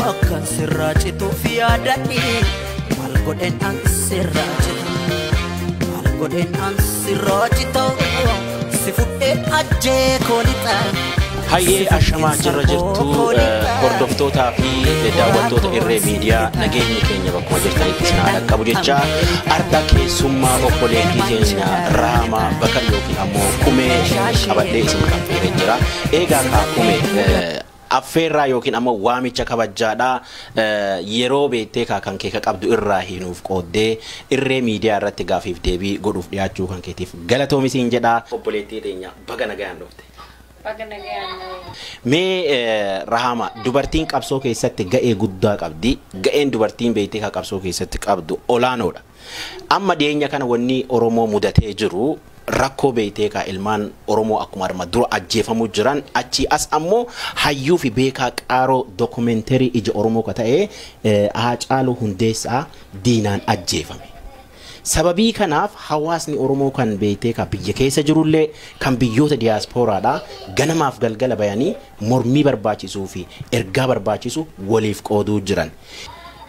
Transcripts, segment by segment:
Akkan sirraa cituuf yaadadhi maal godheen an sirraa citu maal godheen an sirraa citu si fudheen ajjee koolixa. Hayyee ashamaa jirra jirtu hordoftootaa fi daawwattoota Irree Miidiyaa, nageenyi keenya bakkuma jirtanitti isin haa dhaqqabu jecha arda keessummaa obboleettii keenya Raamaa Bakar yookiin ammoo Kumee qabadhee isin affeeree jira. Eegaa kaa Kumee, affeerraa yookiin ammoo waamicha kabajaadhaa yeroo beektee kaa kan kee ka qabdu irraa hiinuuf qooddee Irree Miidiyaa irratti gaafiif deebii godhuuf dhiyaachuu kan keetiif galatoomi jedhaa. Obboleettii teenya, baga nagayaan dhufte. Baga nagayaan. Mee Rahama, dubartiin qabsoo keessatti ga'ee guddaa qabdi. Ga'een dubartiin beektee ka qabsoo keessatti qabdu olaanoodha. Amma dhiyeenya kana wanni Oromoo mudatee jiru rakkoo beektee ka ilmaan Oromoo akkuma arma dura ajjeefamuu jiran, achi as ammoo hayyuu fi beekaa qaaroo dookumenterii ija Oromoo ka ta'e Haacaaluu Hundeessaa diinaan ajjeefame. Sababii kanaaf hawaasni Oromoo kan beektee ka biyya keessa jirullee kan biyyoota diyaaspooraadha ganamaaf galgala bayanii mormii barbaachisuu fi ergaa barbaachisu waliif qooduu jiran.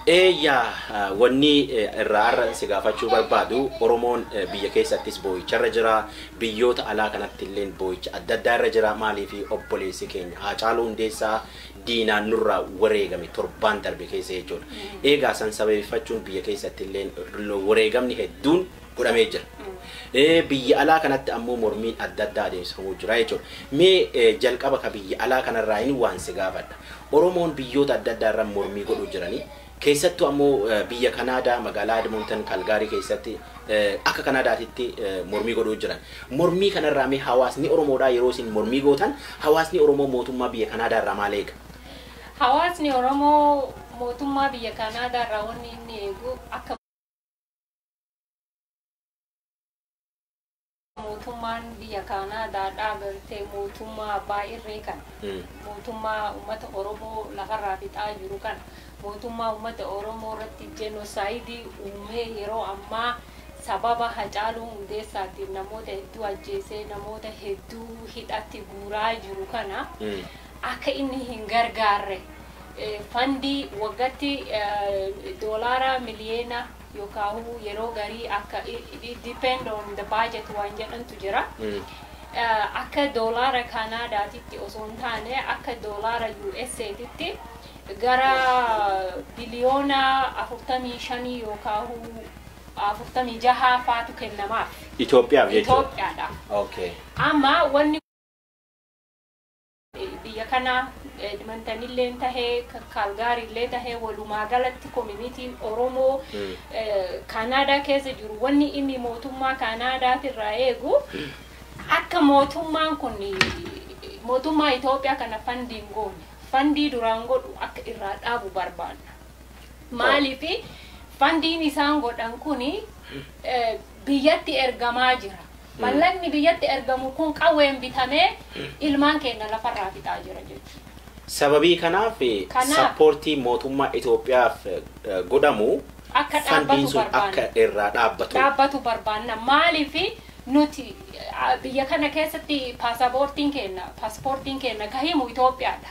Eeyyaa, wanni irraa har'a si gaafachuu barbaadu, Oromoon biyya keessattis boo'icharra jira, biyyoota alaa kanatti illee boo'icha adda addaa irra jira. Maaliif obboleessi keenya Haacaaluu Hundeessaa diinaan nurraa wareegame torbaan darbe keessa jechuudha. Eegaa san sababeeffachuun biyya keessatti illee wareegamni hedduun godhamee jira. Biyya alaa kanatti ammoo mormiin adda addaa adeemsifamuu jira jechuudha. Mee jalqaba ka biyya alaa kanarraa inni waan si gaafadha. Oromoon biyyoota adda addaa irra mormii godhuu jiranii, keessattuu ammoo biyya Kanaadaa magaalaa Edmonton, Kalgaarii keessatti akka Kanaadaatitti mormii godhuu jiran. Mormii kanarraa mee hawaasni Oromoodhaa yeroo isin mormii gootan hawaasni Oromoo mootummaa biyya Kanaadaa irraa maal eega? Hawaasni Oromoo mootummaa biyya Kanaadaa irraa wanni inni eegu, akka mootummaan biyya Kanaadaadhaa gartee mootummaa abbaa irree kana, mootummaa uummata Oromoo lafarraa fixaa jiru kana, mootummaa uummata Oromoo irratti jenosaayidii uumee yeroo ammaa sababa Hacaaluu Hundeessaatiin namoota hedduu ajjeesee namoota hedduu hidhatti guuraa jiru kana akka inni hin gargaarre, fundii waggaatti doolaara miliyoona yookaan yeroo garii akka depend on the budget waan jedhantu jira. Akka doolaara Kanaadaatitti osoo hin taane akka doolaara USAtitti gara biliyoona 45 yookaan 46 faatu kennamaaf. Itoophiyaaf jechuudha. Itoophiyaadhaaf. Amma wanni biyya kana Edmontonillee tahee Kaalgaarillee tahee walumaa galatti communityn Oromoo Kanaadaa keessa jiru wanni inni mootummaa Kanaadaatirraa eegu, akka mootummaan kun mootummaa Itoophiyaa kana fundii hin goone, fundii duraan godhu akka irraa dhaabu barbaanna. Maaliifi fundiin isaan godhan kuni biyyatti ergamaa jira. Mallaqni biyyatti ergamu kun qawween bitamee ilmaan keenya lafarraa fixaa jira jechuudha. Sababii kanaaf supportii mootummaa Itoophiyaaf godhamu akka fundiin dhaabbatu sun barbaanna. Akka irraa dhaabbatu. Dhaabbatu barbaanna. Maaliifi nuti biyya kana keessatti paaspoortiin keenya ka himu Itoophiyaadha.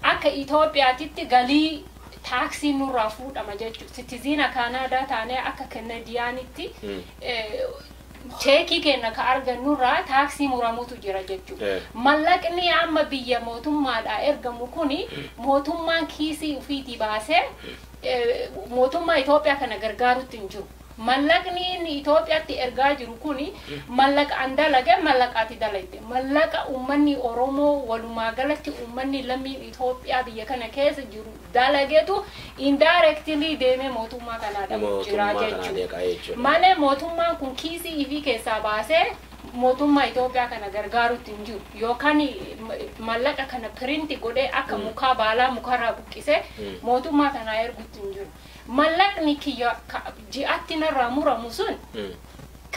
Akka Itoophiyaatitti galii taaksii nurraa fuudhama jechuudha. Citizen Kanaadaa taanee akka Canadianitti checkii keenya ka argannurraa taaksii muramutu jira jechuudha. Mallaqni amma biyya mootummaadhaa ergamu kuni mootummaan kiisii ofiitii baasee mootummaa Itoophiyaa kana gargaarutti hin jiru. Mallaqni inni Itoophiyaatti ergaa jiru kuni mallaqa an dalage, mallaqa ati dalagde, mallaqa uummanni Oromoo walumaa galatti uummanni lammiin Itoophiyaa biyya kana keessa jiru dalagetu indirectly deemee mootummaa kanaa dhabu jira Mootummaa kanaa jechuudha. deeqaa jechuudha. Malee mootummaan kun kiisii ifii keessaa baasee mootummaa Itoophiyaa kana gargaarutti hin jiru. Yookaan mallaqa kana print godhee akka mukaa baalaa mukarraa buqqisee mootummaa kanaa ergutti hin jiru. Mallaqni kiyya ji'atti narraa muramu sun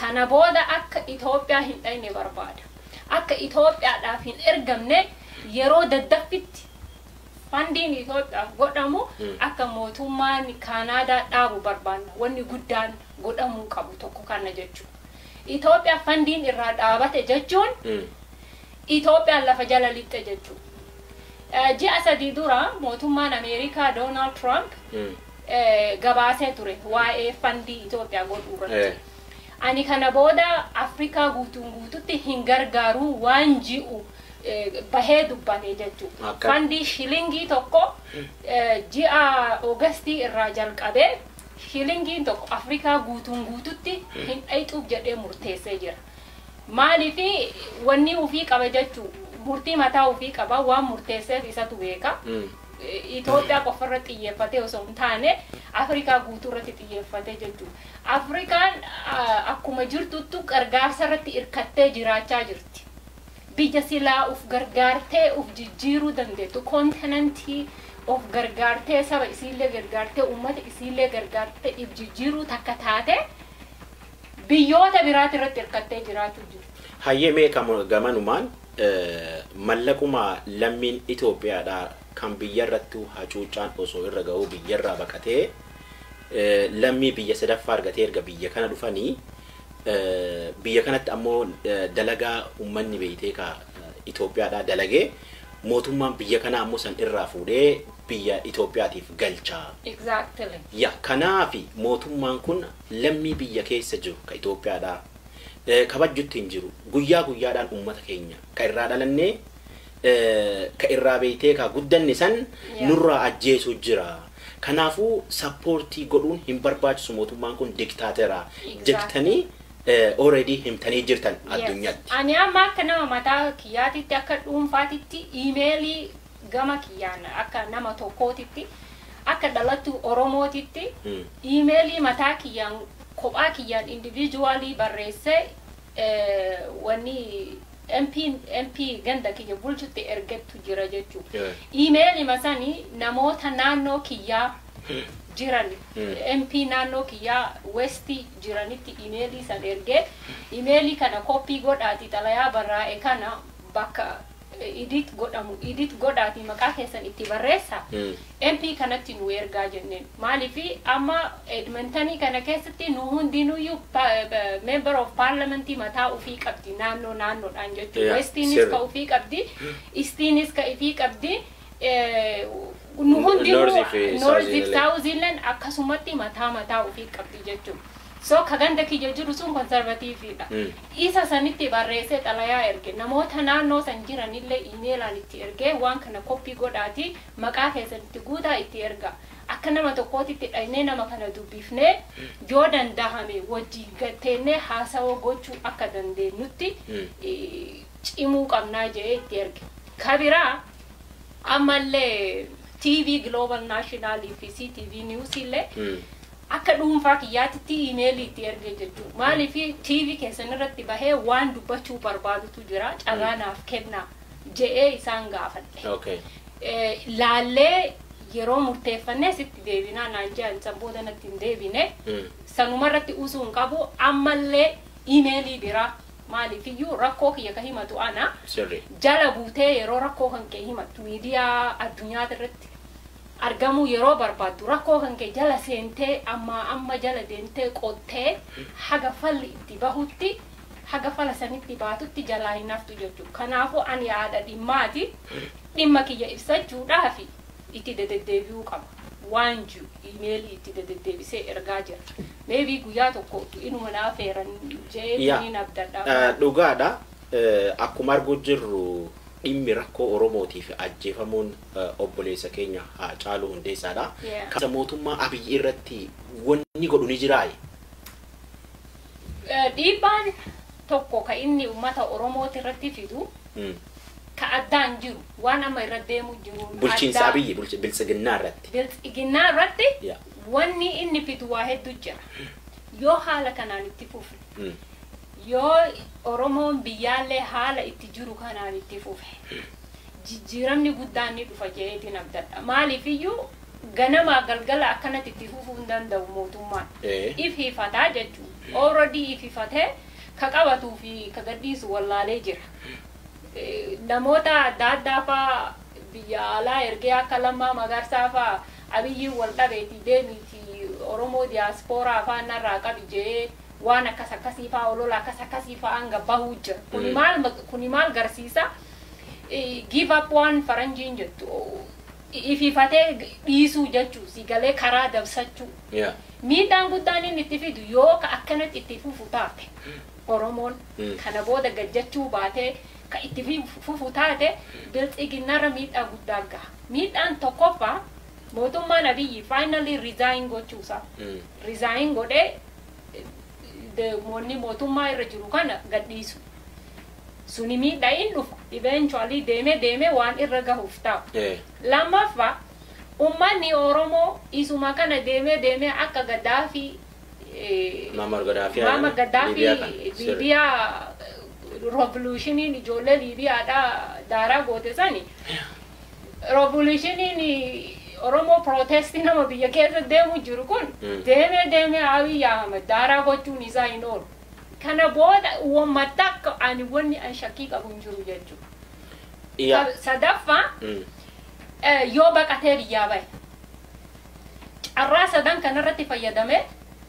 kana booda akka Itoophiyaa hin dhayne barbaada. Akka Itoophiyaadhaaf hin ergamne, yeroo daddaffitti fundiin Itoophiyaaf godhamu akka mootummaan Kaanaadaa dhaabu barbaanna. Wanni guddaan godhamuu qabu tokko kana jechuudha. Itoophiyaa fundiin irraa dhaabate jechuun Itoophiyaan lafa jala lixxe jechuudha. Ji'a 3 dura mootummaan Ameerikaa Doonaald Trump gabaasee ture waa'ee fandii Itoophiyaa godhuu irratti. Ani kana booda Afrikaa guutuun guututti hin gargaaru waan ji'u bahee dubbate jechuudha. Fandii shilingii tokko ji'a Oogastii irraa jalqabee shilingiin tokko Afrikaa guutuun guututti hin dhayxuuf jedhee murteessee jira. Maaliif wanni ofii qaba jechuu murtii mataa ofii qaba waan murteesseef isatu beeka. Itoophiyaa qofa irratti xiyyeeffatee osoo hin taane Afrikaa guutuu irratti xiyyeeffatee jechuudha. Afrikaan akkuma jirtuttu gargaarsa irratti hirkattee jiraachaa jirti. Biyya silaa of gargaartee of jijjiiruu dandeettu kontinentii of gargaartee saba isiillee gargaartee uummata isiillee gargaartee if jijjiiruu takka taate biyyoota biraati irratti hirkattee jiraachuu jirti. Hayyee mee gamanumaan mallaquma lammiin Itoophiyaadhaa kan biyyarrattuu hacuuccaan osoo irra ga'uu biyyarraa baqatee lammii biyya sadaffaa argatee erga biyya kana dhufanii biyya kanatti ammoo dalagaa uummanni beeytee ka Itoophiyaadhaa dalagee mootummaan biyya kanaa ammoo san irraa fuudhee biyya Itoophiyaatiif galcha. Exactly. Ya kanaafi mootummaan kun lammii biyya keessa jiru ka Itoophiyaadhaa kabajjutti hin jiru guyyaa guyyaadhaan uummata keenya ka irraa dhalannee ka irraa beeytee ka guddanne san nurraa ajjeesuu jira. Kanaafuu sappoortii godhuun hin barbaachisu mootummaan kun diktaatera jettanii already himtanii jirtan addunyaatti. Ani amma akka nama mataa kiyyaatitti akka dhuunfaatitti iimeelii gama kiyyaan akka nama tokkootitti akka dhalattu Oromootitti iimeelii mataa kiyyaan kophaa kiyyaan individuaalii barreessee wanni MP ganda kiyya bulchutti ergettu jira jechuudha. Iimeelii masanii namoota naannoo kiyyaa jiran MP naannoo kiyyaa Westii jiranitti iimeelii san ergee iimeelii kana koppii godhaati xalayaa barraa'e kana bakka edit godhamu edit godhaati maqaa keessan itti barreessa MP kanatti nu ergaa jenneen. Maaliif amma Edmontonii kana keessatti nu hundinuyyuu member of parliamentii mataa ofii qabdi naannoo naannoodhaan jechuudha. Westiinis ka ofii qabdi, Eastiinis ka ofii qabdi. Nu hundinuu North fi South akkasumatti mataa mataa ofii qabdi jechuudha. So ka ganda kiyya jiru sun konservatiiviidha. Isa sanitti barreessee xalayaa erge namoota naannoo san jiranillee iimeelaan itti ergee waan kana koppii godhaati maqaa keessanitti guutaa itti erga. Akka nama tokkootitti dhaynee nama kana dubbifnee yoo dandahame wajjin gatteennee haasawaa gochuu akka dandeenyutti cimuu qabnaa jedhee itti erge. Kabiraa ammallee TV Global National fi CTV News illee akka dhuunfaa kiyyaatitti iimeelii itti erge jechuudha. Maaliif TV keessan irratti bahee waan dubbachuu barbaadutu jira carraa naaf kennaa je'ee isaan gaafadhe. Laallee yeroo murteeffannee sitti deebinaa naan jedhan san booda natti hin deebine sanumarratti usuu hin qabu ammallee iimeelii biraa maaliifiyyuu rakkoo kiyya ka himatu ana jala buutee yeroo rakkoo kan kee himattu miidiyaa addunyaa irratti argamuu yeroo barbaaddu rakkoo kan kee jala seentee amma amma jala deemtee qottee haga falli itti bahutti haga fala sanitti baatutti jalaa hin haftu jechuudha. Kanaafuu ani haadha dhimmaati dhimma kiyya ibsachuudhaaf itti deddeebi'uu qaba. Waan jiru iimeelii itti deddeebisee ergaa jira. Meebii guyyaa tokko inuma naaf heeran jedhee ni abdadha. Dhugaadha. Akkuma arguu jirru dhimmi rakkoo Oromootiif ajjeefamuun obboleessa keenya Haacaaluu Hundeessaadha. Kan mootummaa Abiyyi irratti wanni godhu ni jiraaye? Dhiibbaan tokko kan inni uummata Oromooti irratti fidu ka addaan jiru waan amma irra deemu jiru. Bulchiinsa Abiyyi biltsiginnaa irratti. Biltsiginnaa irratti wanni inni fidu waa hedduu jira. Yoo haala kanaan itti fufe. Yoo Oromoon biyyaallee haala itti jiru kanaan itti fufe. Jijjiiramni guddaan ni dhufa jedheetiin abdadha. Maaliifiyyuu ganamaa galgala akkanatti itti fufuu hin danda'u mootummaan. Ifiifataa jechuudha. Already ifiifatee ka qabatuu fi ka gadhiisu wallaalee jira. Namoota adda addaa fa'aa biyya alaa ergee akka Lammaa Magarsaa fa'aa Abiyyiin wal dhabeetii deemiitii Oromoo diyaaspooraa fa'aa narraa qabi jedhee waan akkas akkasii fa'aa olola akkas akkasii fa'aa hanga bahuu jira. Kuni maal garsiisa? Give up waan faranjiin jettu, ififatee dhiisuu jechuu, si galee, karaa dabsachuu. Miidhaan guddaan inni itti fidu, yoo ka akkanatti itti fufu taate, Oromoon kana booda gajjachuu baatee ka itti fufu taate, bilxiginnarra miidhaa guddaa gaha. Miidhaan tokkoffaa, mootummaan Abiyyi finally resign gochuusaa. Resign godhee wanni mootummaa irra jiru kana gadhiisu. Suni miidhaa hin dhufa. Eventually deemee deemee waan irra gahuuf taa'u. Lammaffaa, uummanni Oromoo isuma kana deemee deemee akka Gaddaafii, Muammar Gaddaafii. Muammar Gaddaafii. Liibiyaa kana. Liibiyaa revolutioniin ijoollee Liibiyaadhaa daaraa goote sani. Revolutioniin Oromoo protestii nama biyya keessa deemu jiru kun deemee deemee Abiy Ahmed daaraa gochuun isaa hin oolu. Kana booda uummata akka ani wanni an shakkii qabu hin jiru jechuudha. Sadaffaa, yoo baqatee biyyaa bahe, carraa sadan kanarratti fayyadamee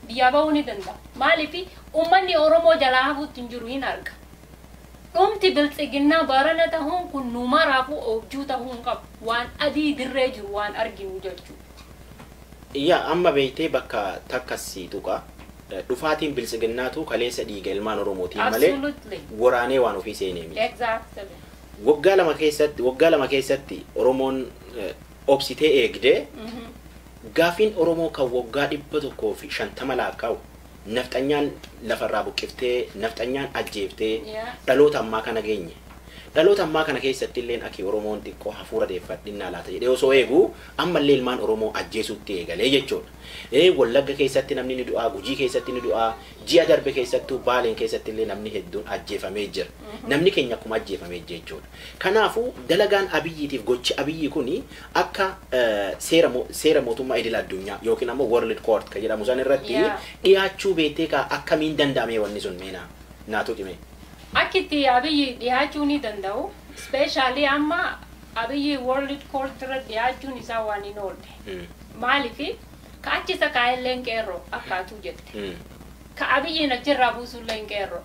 biyyaa bahuu ni danda'a. Maaliif? Uummanni Oromoo jalaa hafuutti hin jiru, hin arga. Dhumti biltsiginnaa barana tahuun kun nu maraafuu oobjuu tahuu hin qabu. Waan adii dirree jiru waan arginu jechuudha. Yaa, amma beektee, bakka takka sii tuqa. Dhufaatiin biltsiginnaatu kaleessa dhiiga ilmaan Oromootiin malee waraanee waan ofii seenee miti. Waggaa 2 keessatti Oromoon obsitee eegdee, gaafiin Oromoo kan waggaa 150 lakkaa'u nafxanyaan lafarraa buqqiftee, nafxanyaan ajjeeftee, dhaloota ammaa kana geenye. Dhaloota ammaa kana keessatti illeen akki Oromoon xiqqoo hafuura deeffadhinnaa laata jedhee osoo eegu, ammallee ilmaan Oromoo ajjeesuutti eegalee jechuudha. Wallagga keessatti namni ni du'aa, Gujii keessatti ni du'aa, ji'a darbe keessattuu Baaleen keessatti illee namni hedduun ajjeefamee jira. Namni keenya akkuma ajjeefamee jechuudha. Kanaafuu dalagaan Abiyyiitiif gochi Abiyyi kuni akka seera mootummaa idil addunyaa yookiin ammoo World Court kan jedhamu san irratti dhiyaachuu beektee kaa akkamiin danda'ame wanni sun meenaa naatu qime. Akkitti Abiyyi dhiyaachuu ni danda'u. Especially amma Abiyyi World Court irra dhiyaachuun isaa waan hin oolle. Maaliif? Ka achi isa kaa'ellee hin qeerroo akkaatuu jette. Ka Abiyyiin achirraa buusullee hin qeerroo.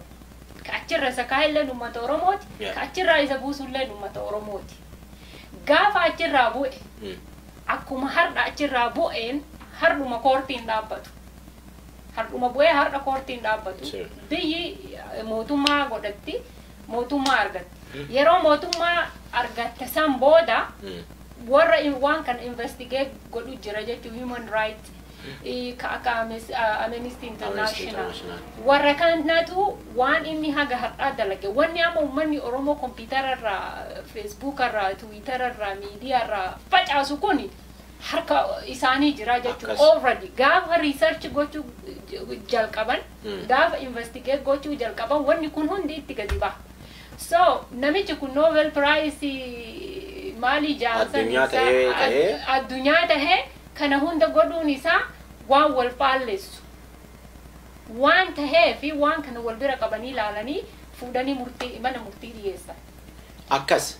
Ka achirra isa kaa'elleen uummata Oromooti. Ka achirraa isa buusullee uummata Oromooti. Gaafa achirraa bu'e, akkuma har'a achirraa bu'een, hardhuma koortiin dhaabbatu. Hardhuma bu'ee har'a koortiin dhaabbatu. Biyyi mootummaa godhatti, mootummaa argatti. Yeroo mootummaa argatte san booda warra waan kana investigate godhu jira jechuun, human rights ka akka Amnesty International. International. Warra kanatu waan inni haga har'aa dalage, wanni amma uummanni Oromoo kompiitara irraa, Feesbuuka irraa, Tiwiitara irraa, miidiyaa irraa facaasu kun harka isaanii jira jechuudha. Already gaafa research gochuu jalqaban, gaafa investigate gochuu jalqaban, wanni kun hundi itti gadi baha. So namichi kun Nobel Prize maalii jaansan Addunyaa ta'ee. Addunyaa tahee kana hunda godhuun isaa waan wal faallessu waan tahee fi waan kana wal bira qabanii ilaalanii fuudhanii murtii mana murtii dhiyeessan. Akkas.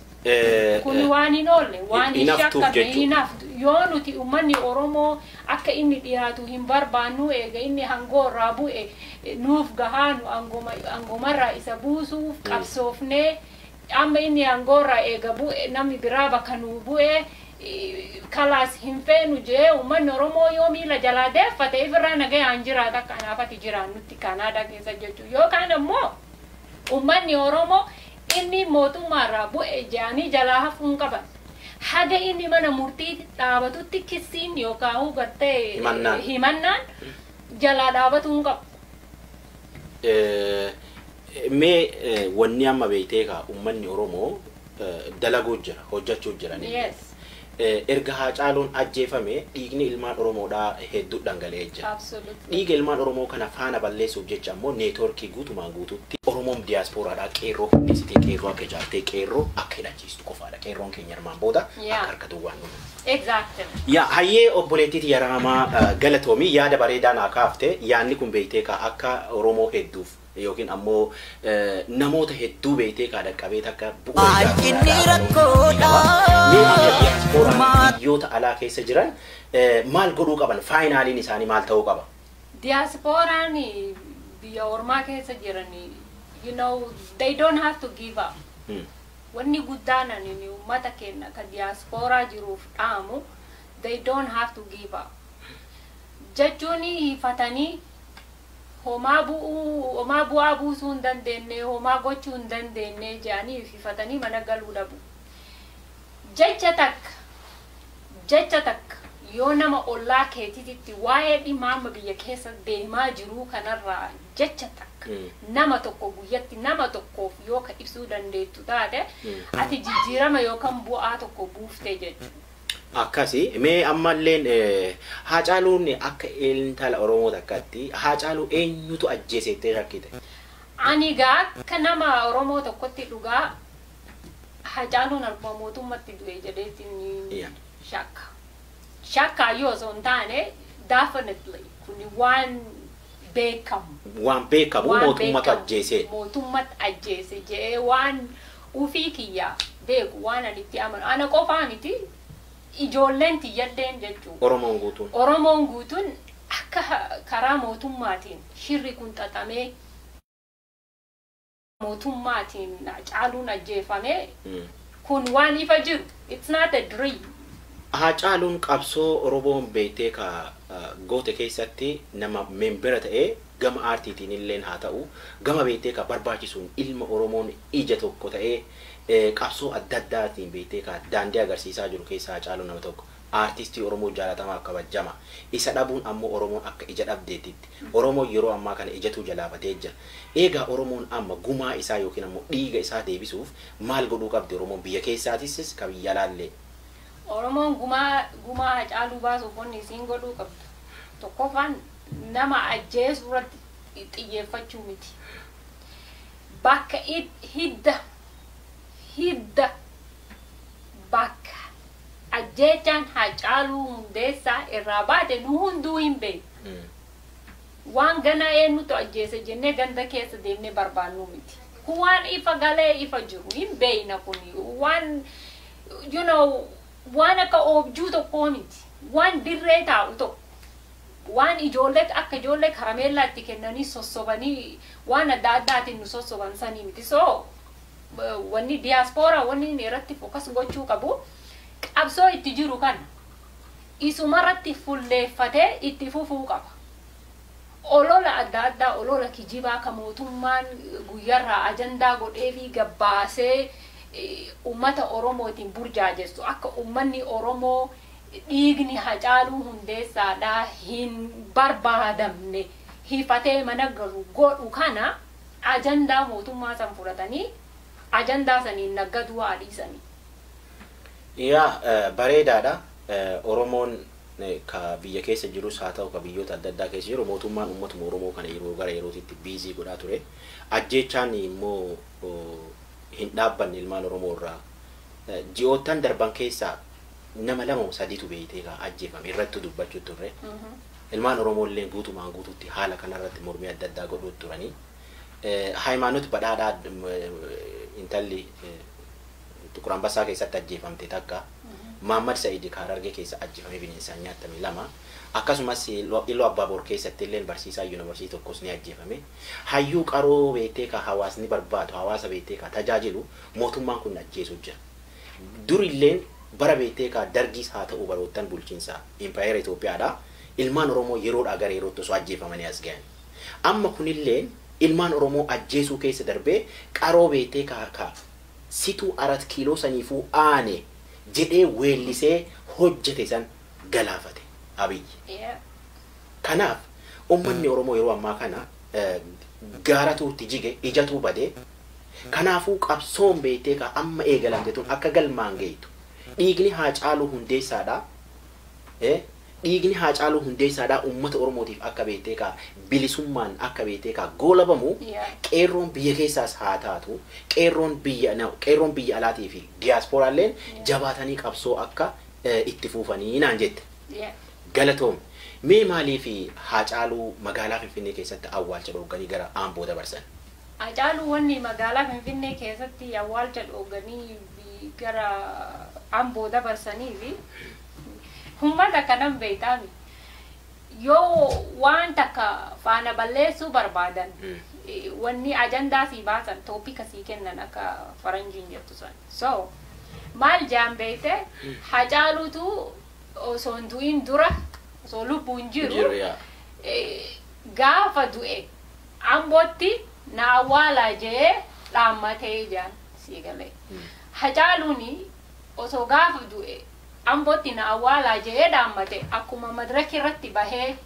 Kun waan hin oolle, waan hin Hin haftuuf shakkamne jechuudha. Hin haftu. Yoo nuti uummanni Oromoo akka inni dhiyaatu hin barbaannu, eega inni hangoo irraa bu'e nuuf gahaa, nu angomarraa isa buusuuf qabsoofnee, amma inni hangoo irraa eega bu'e, namni biraa bakka nuu bu'e kalaas hin feenu jee, uummanni Oromoo yoo miila jalaa deeffate, ifirraa nagayaan jiraata akka anaafati jiraannutti Kanaadaa keessa jechuudha. Yookaan ammoo uummanni Oromoo inni mootummaarraa bu'e jedhanii jalaa hafuu hin qaban. Haga inni mana murtii dhaabatutti kissiin yookaan gartee Himannaan. Himannaan jalaa dhaabatuu hin qabu. Mee wanni amma beektee kaa uummanni Oromoo dalaguu jira, hojjechuu jira. Erga Haacaaluun ajjeefame dhiigni ilmaan Oromoodhaa hedduu dhangala'ee jira. Dhiiga ilmaan Oromoo kana faana balleessuuf jecha ammoo neetworkii guutumaan guututti Oromoon diyaaspooraadhaa qeerroo hundeessitee, qeerroo akka ijaartee, qeerroo akka hidhachiistu qofaadha. Qeerroon keenya armaan booda akka harka duwwaan dhumu. Yaa hayyee, obboleettiiti Yaraamaa, galatoomii, yaada bareedaa naa kaafte. Yaadni kun beektee kaa akka Oromoo hedduuf yookiin ammoo namoota hedduu beektee kaa dhaqqabee takka bu'uura Baay'inni rakkoodha. Mee amma diyaaspooraan biyyoota alaa keessa jiran maal godhuu qaban? Finaliin isaanii maal ta'uu qaba? Diasporaan biyya ormaa keessa jiran, they don't have to give up. Wanni guddaan ani uummata keenya ka diyaaspooraa jiruuf dhaamu, they don't have to give up. Jechuun hiifatanii homaa bu'uu, homaa bu'aa buusuu hin dandeenye, homaa gochuu hin dandeenye jedhanii hiifatanii mana galuu dhabu. Jecha takka yoo nama ollaa keetiitti waa'ee dhimma amma biyya keessa deemaa jiruu kanarraa jecha takka nama tokko guyyatti nama tokkoof yoo ka ibsuu dandeettu taate, ati jijjiirama yookaan bu'aa tokko buuftee jechuudha. Akkasi. Mee ammalleen Haacaaluun akka intala Oromoo takkaatti Haacaaluu eenyutu ajjeese jettee shakkite? Ani gaa akka nama Oromoo tokkotti dhugaa Haacaaluun harkuma mootummatti du'e jedheetiin shakka. Shakkaayyoo osoo hin taane, definitely kuni waan beekamu. Waan beekamu waan mootummatu beekamu, ajjeese. Mootummatti ajjeese jedhee waan ufii kiyyaa beeku, waan ani itti amanu. Ana qofaa miti, ijoolleen tiyyalleen jechuudha. Oromoon guutuun. Oromoon guutuun akka karaa mootummaatiin shirri kun xaxamee mootummaatiin Hacaaluun ajjeefame kun waan ifa jiru. It's not a dream. Haacaaluun qabsoo Oromoon beektee ka goote keessatti nama membera ta'ee, gama aartiitiin illeen haa ta'u, gama beektee ka barbaachisuun ilma Oromoon ija tokko ta'ee qabsoo adda addaatiin beektee ka daandii agarsiisaa jiru keessaa Haacaaluun nama tokko. Aartistii Oromoo jaalatamaa kabajama. Isa dhabuun ammoo Oromoon akka ija dhabdeetitti. Oromoon yeroo ammaa kana ijatu jalaafatee jira. Egaa Oromoon amma gumaa isaa yookiin ammoo dhiiga isaa deebisuuf maal godhuu qabdi Oromoon biyya keessaatis ka biyya alaallee? Oromoon gumaa Hacaaluu baasuuf wanni isiin godhuu qabdu. Tokkoffaan nama ajjeesuu irratti xiyyeeffachuu miti. Bakka hidda bakka ajjeechaan Hacaaluu Hundeessaa irraa baate nu hunduu hin beeku. Waan gana eenyutu ajjeese jennee ganda keessa deemnee barbaannu miti. Kun waan ifa galee ifa jiru hin beeyna, kuni waan waan akka oobjuu tokkoo miti. Waan dirree taa'u tokko. Waan ijoollee akka ijoollee karameellaa itti kennanii sossobanii waan adda addaatiin nu sossoban sanii miti. So wanni diyaaspooraa wanni inni irratti focus gochuu qabu qabsoo itti jiru kana isumarratti fulleeffatee itti fufuu qaba. Olola adda addaa, olola kijibaa ka mootummaan guyyarraa ajandaa godhee fi gabbaasee ummata Oromootiin burjaajessu, akka ummanni Oromoo dhiigni Hacaaluu Hundeessaadhaa hin barbaadamne hifatee mana galu godhu kana, ajandaa mootummaa san fudhatanii ajandaa saniin naggaduu haa dhiisanii. Yaa, bareedaadha. Oromoon ka biyya keessa jirus haa ta'u, ka biyyoota adda addaa keessa jiru, mootummaan uummatuma Oromoo kana yeroo gara yerootitti busy godhaa ture. Ajjeechaan immoo hin dhaabbanne ilmaan Oromoo irraa. Ji'oottan darban keessaa nama lama sadiitu beeytee ka ajjeefame irratti dubbachuu turre. Ilmaan Oromoo illee guutumaan guututti haala kanarratti mormii adda addaa godhuu turanii. Hayimaanot Badhaadhaa intalli Tuqur Ambassaa keessatti ajjeefamte takka. Maammad Sa'id Harargee keessa ajjeefamee bineensaan nyaatame lama. Akkasumas Iluu Abbaaboor keessatti illee barsiisaa yuunivarsiitii tokkos ni ajjeefame. Hayyuu qaroo beektee ka hawaasni barbaadu, hawaasa beektee ka tajaajilu mootummaan kun ajjeesuu jira. Durilleen bara beektee ka dargiis haa ta'u, baroottan bulchiinsa impaayera Itoophiyaadha. Ilmaan Oromoo yeroodhaa gara yerootti osoo ajjeefamanii as gahan. Amma kunilleen ilmaan Oromoo ajjeesuu keessa darbee qaroo beektee ka situu arat kiiloo saniifuu aane jedhee weellisee hojjete san galaafate Abiyyi. Kanaaf uummanni Oromoo yeroo ammaa kana gaaratu itti jige, ijatu badee. Kanaafuu qabsoon beektee ka amma eegalamte tun akka galmaan geetu dhiigni Haacaaluu Hundeessaadha. Dhiigni Haacaaluu Hundeessaadha uummata Oromootiif akka beektee ka bilisummaan akka beektee ka goolabamu qeerroon biyya keessaas haa taatu, qeerroon biyya qeerroon biyya alaatii fi diyaaspooraalleen jabaatanii qabsoo akka itti fuufanii naan jette. Galatoom. Mee maaliif Haacaaluu magaalaa Finfinnee keessatti awwaalcha dhoorganii gara Amboo dabarsan? Hacaaluu wanni magaalaa Finfinnee keessatti awwaalcha dhoorganii gara Amboo dabarsanii fi uummata kanan beektaami. Yoo waan takka faana balleessuu barbaadan Wanni ajandaa sii baasan, topic sii kennan akka faranjiin jettu san. So maal jaan beeyte, Hacaaluutu osoo hin du'in dura, osoo lubbuun jiru, Jiru yaa. Gaafa du'e Ambootti na awwaalaa jee dhaammatee jaan sii galee. Hacaaluuni osoo gaafa du'e Ambootti na awwaalaa jee dhaammate, akkuma madraki irratti bahee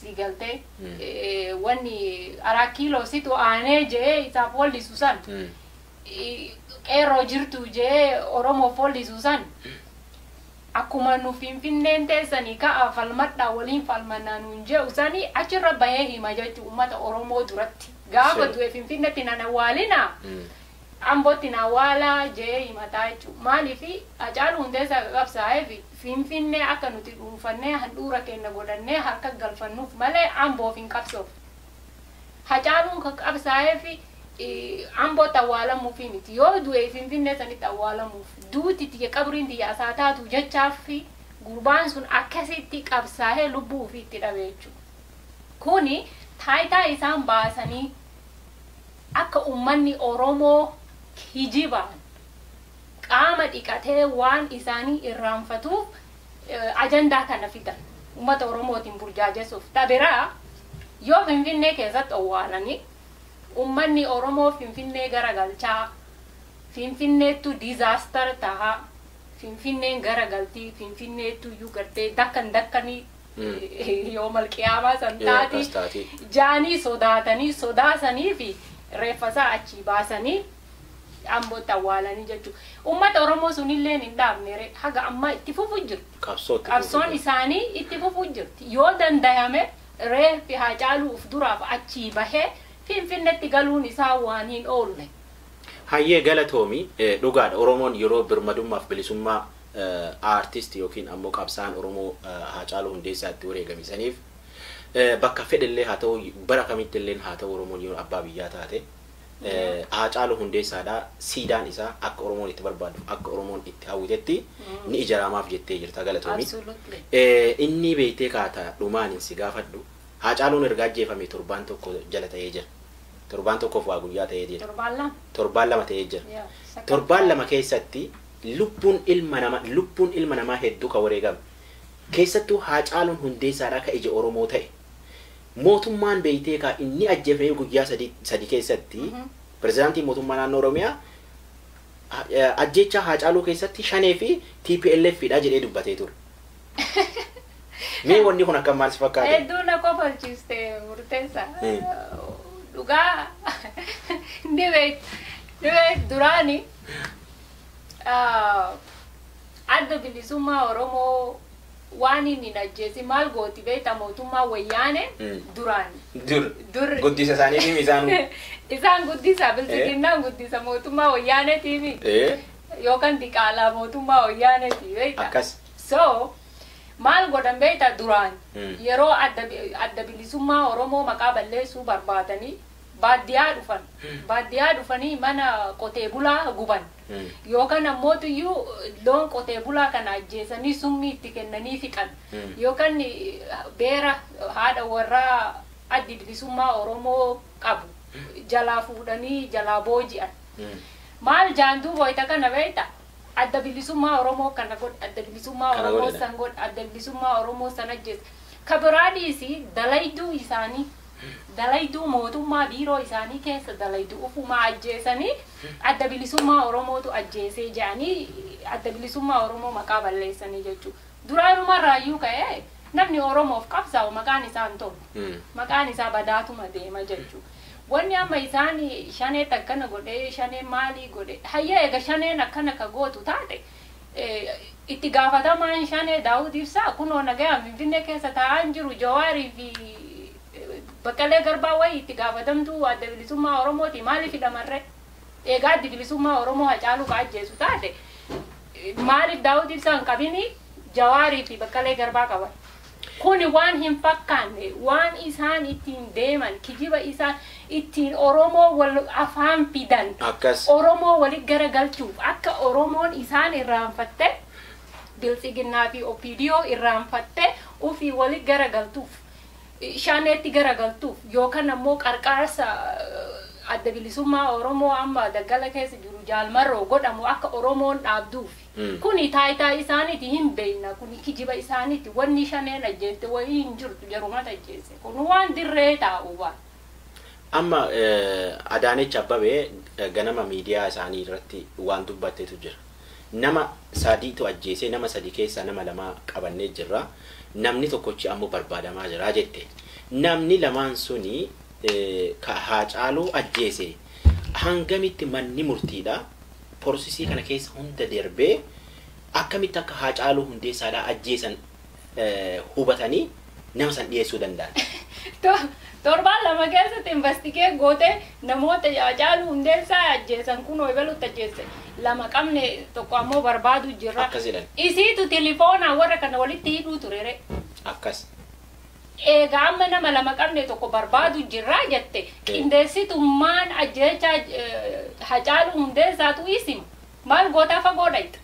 sii galtee wanni araa kiiloo situ aanee jee isaaf wallisu san, qeerroo jirtu jee Oromoof wallisu san, akkuma nu Finfinneen teessanii ka'a falmadhaa waliin falmannaa nuun jedhu sanii achirra bahee hima jechuu uummata Oromoo duratti. Gaafa du'e Finfinneetti nan awwaalinaa, Ambootti na awwaalaa jee himataa jechuudha. Maaliif Hacaaluu Hundeessaa qabsaa'eef Finfinnee akka nuti dhuunfannee handhuura keenya godhannee harka galfannuuf malee Amboof hin qabsoof. Hacaaluun kan qabsaa'eef Ambootti awwaalamuufi miti. Yoo du'e Finfinnee sanitti awwaalamuuf. Duuti tiyya qabriin tiyya asaa taatu jechaaf gurbaan sun akkasitti qabsaa'ee lubbuu ofii itti dhabe jechuudha. Kuni taayitaa isaan baasanii akka uummanni Oromoo kijibaan qaama dhiqatee waan isaanii irraanfatuuf ajandaa kana fidan uummata Oromootiin burjaajessuuf. Tabiraa yoo Finfinnee keessatti owwaalanii uummanni Oromoo Finfinnee garagalchaa, Finfinneettu disaster tahaa, Finfinneen garagaltii, Finfinneettu iyyuu gartee dakkan dakkanii yoo malqiyaamaa san taati akkas taati. Jaanii sodaatanii sodaasanii fi reeffasaa achii baasanii Ambootti awwaalanii jechuudha. Uummata Oromoo sunillee hin dhaabne, haga ammaa itti fufuu jiru. Qabsootti. Qabsoon isaanii itti fufuu jirti. Yoo danda'ame reeffi Haacaaluu uf duraaf achii bahee Finfinneetti galuun isaa waan hin oolle. Hayyee, galatoomi. Dhugaadha, Oromoon yeroo birmadummaaf bilisummaa aartist yookiin ammoo qabsaan Oromoo Haacaaluu Hundeessaa itti wareegamisaniif bakka fedhellee haa ta'u, bara kamittillee haa ta'u, Oromoon yeroo abbaa biyyaa taate Haacaaluu Hundeessaadha siidaan isaa akka Oromoon itti barbaadu, akka Oromoon itti hawwitetti ni ijaaramaaf jettee jirta, galatoomi. Absolutely. Inni beektee kaata dhumaan si gaafadhu, Haacaaluun erga ajjeefame torbaan tokko jala ta'ee jira. Torbaan tokkoof waa guyyaa ta'ee jira. Torbaan 2. Torbaan 2 ta'ee jira. Torbaan 2 keessatti lubbuun ilma namaa hedduu kan wareegame. Keessattuu Haacaaluun Hundeessaadhaa ka ija Oromoo ta'e. Mootummaan beektee kaa inni ajjeefamee guyyaa 3 keessatti pirezidaantiin mootummaa naannoo Oromiyaa ajjeechaa Haacaaluu keessatti Shanee fi TPLF dha jedhee dubbatee ture. Mee wanni kun akkam maal si fakkaate? Hedduu na kofalchiiste, murteessa. Dhugaa ni beek duraani Adda Bilisummaa Oromoo waan inni hin ajjeesi maal gooti beekta, mootummaa Wayyaane duraan. Dur. Dur. Guddisa isaanii isaan. Isaan guddisa, bilisiginnaan guddisa mootummaa Wayyaaneetiimi. Yookaan diqaalaa mootummaa Wayyaaneeti beekta. Akkas. So maal godhan beekta, duraan yeroo Adda Bilisummaa Oromoo maqaa balleessuu barbaadanii baadiyyaa dhufan. Baadiyyaa dhufanii mana qotee bulaa guban. Yookaan ammootiyyuu loon qotee bulaa kana ajjeesanii summii itti kennanii fixan. Yookaan beera haadha warraa Addi Bilisummaa Oromoo qabu jalaa fuudhanii jalaa booji'an. Maal jaantuu wayita kana beekta? Adda Bilisummaa Oromoo kana godhe, Adda Bilisummaa Kana Oromoo godhe. san godhe, Adda Bilisummaa Oromoo san ajjeese. Ka biraa dhiisi, dalayduu isaanii, dalayduu mootummaa biiroo isaanii keessa dalayduu ufumaa ajjeesanii Adda Bilisummaa Oromootu ajjeesee jedhanii Adda Bilisummaa Oromoo maqaa balleessanii jechuudha. Duraanuma raayyuu ka'ee namni Oromoof qabsaa'u maqaan isaa hin tolu. Maqaan isaa badaatuma deema jechuudha. Wanni amma isaan Shanee akkana godhee, Shanee maalii godhe, hayya eega Shaneen akkana ka gootu taate, itti gaafatamaan Shanee Daawud Ibsaa kunoo nagayaan Finfinnee keessa taa'aa hin jiru. Jawaarii fi Baqqalee Garbaa wayii itti gaafatamtuu Adda Bilisummaa Oromooti, maaliif hidhamarree? Egaa Addi Bilisummaa Oromoo Hacaaluu ka ajjeesu taate maaliif Daawud Ibsaa hin qabini, Jawaarii fi Baqqalee Garbaa qaban? Kuni waan hin fakkaanne, waan isaan ittiin deeman, kijiba isaan ittiin Oromoo wal afaan fidan. Akkas. Oromoo walit garagalchuuf, akka Oromoon isaan irraanfatte, Biltsiginnaa fi OPDO irraanfatte ufii walit garagaltuuf. Shaneetti garagaltuuf yookaan ammoo qarqaarsa adda bilisummaa Oromoo amma daggala keessa jiru jaalmarroo godhamu akka Oromoon dhaabduuf. Kuni taayitaa isaaniiti hin beekna, kuni kijiba isaaniiti, wanni Shaneen ajjeeste wayii hin jirtu, jarumata ajjeese kun waan dirree taa'u waan. Amma Adaanech Abbabee ganama miidiyaa isaanii irratti waan dubbatteetu jira. Nama sadiitu ajjeese, nama sadi keessaa nama lama qabannee jirra. Namni tokkochi ammoo barbaadamaa jira jette. Namni lamaan suni Haacaaluu ajjeese hangamitti manni murtiidha. Porosisii kana keessa hunda darbee akkamitti akka Haacaaluu Hundeessaadhaa ajjeesan hubatanii nama san dhiyeessuu danda'an. Torbaan 2 keessatti investigate gootee namoota Haacaaluu Hundeessaa ajjeesan kun ebalutti ajjeese 2 qabne tokko ammoo barbaadu jirra. Akkas jedhan. Isiitu tilifoonaa warra kana walitti hidhuu turere. Akkas. Egaa amma nama 2 qabne tokko barbaadu jirra jette qindeessitummaan ajjeecha Haacaaluu Hundeessaatu isima maal gootaa fagoo dhayxa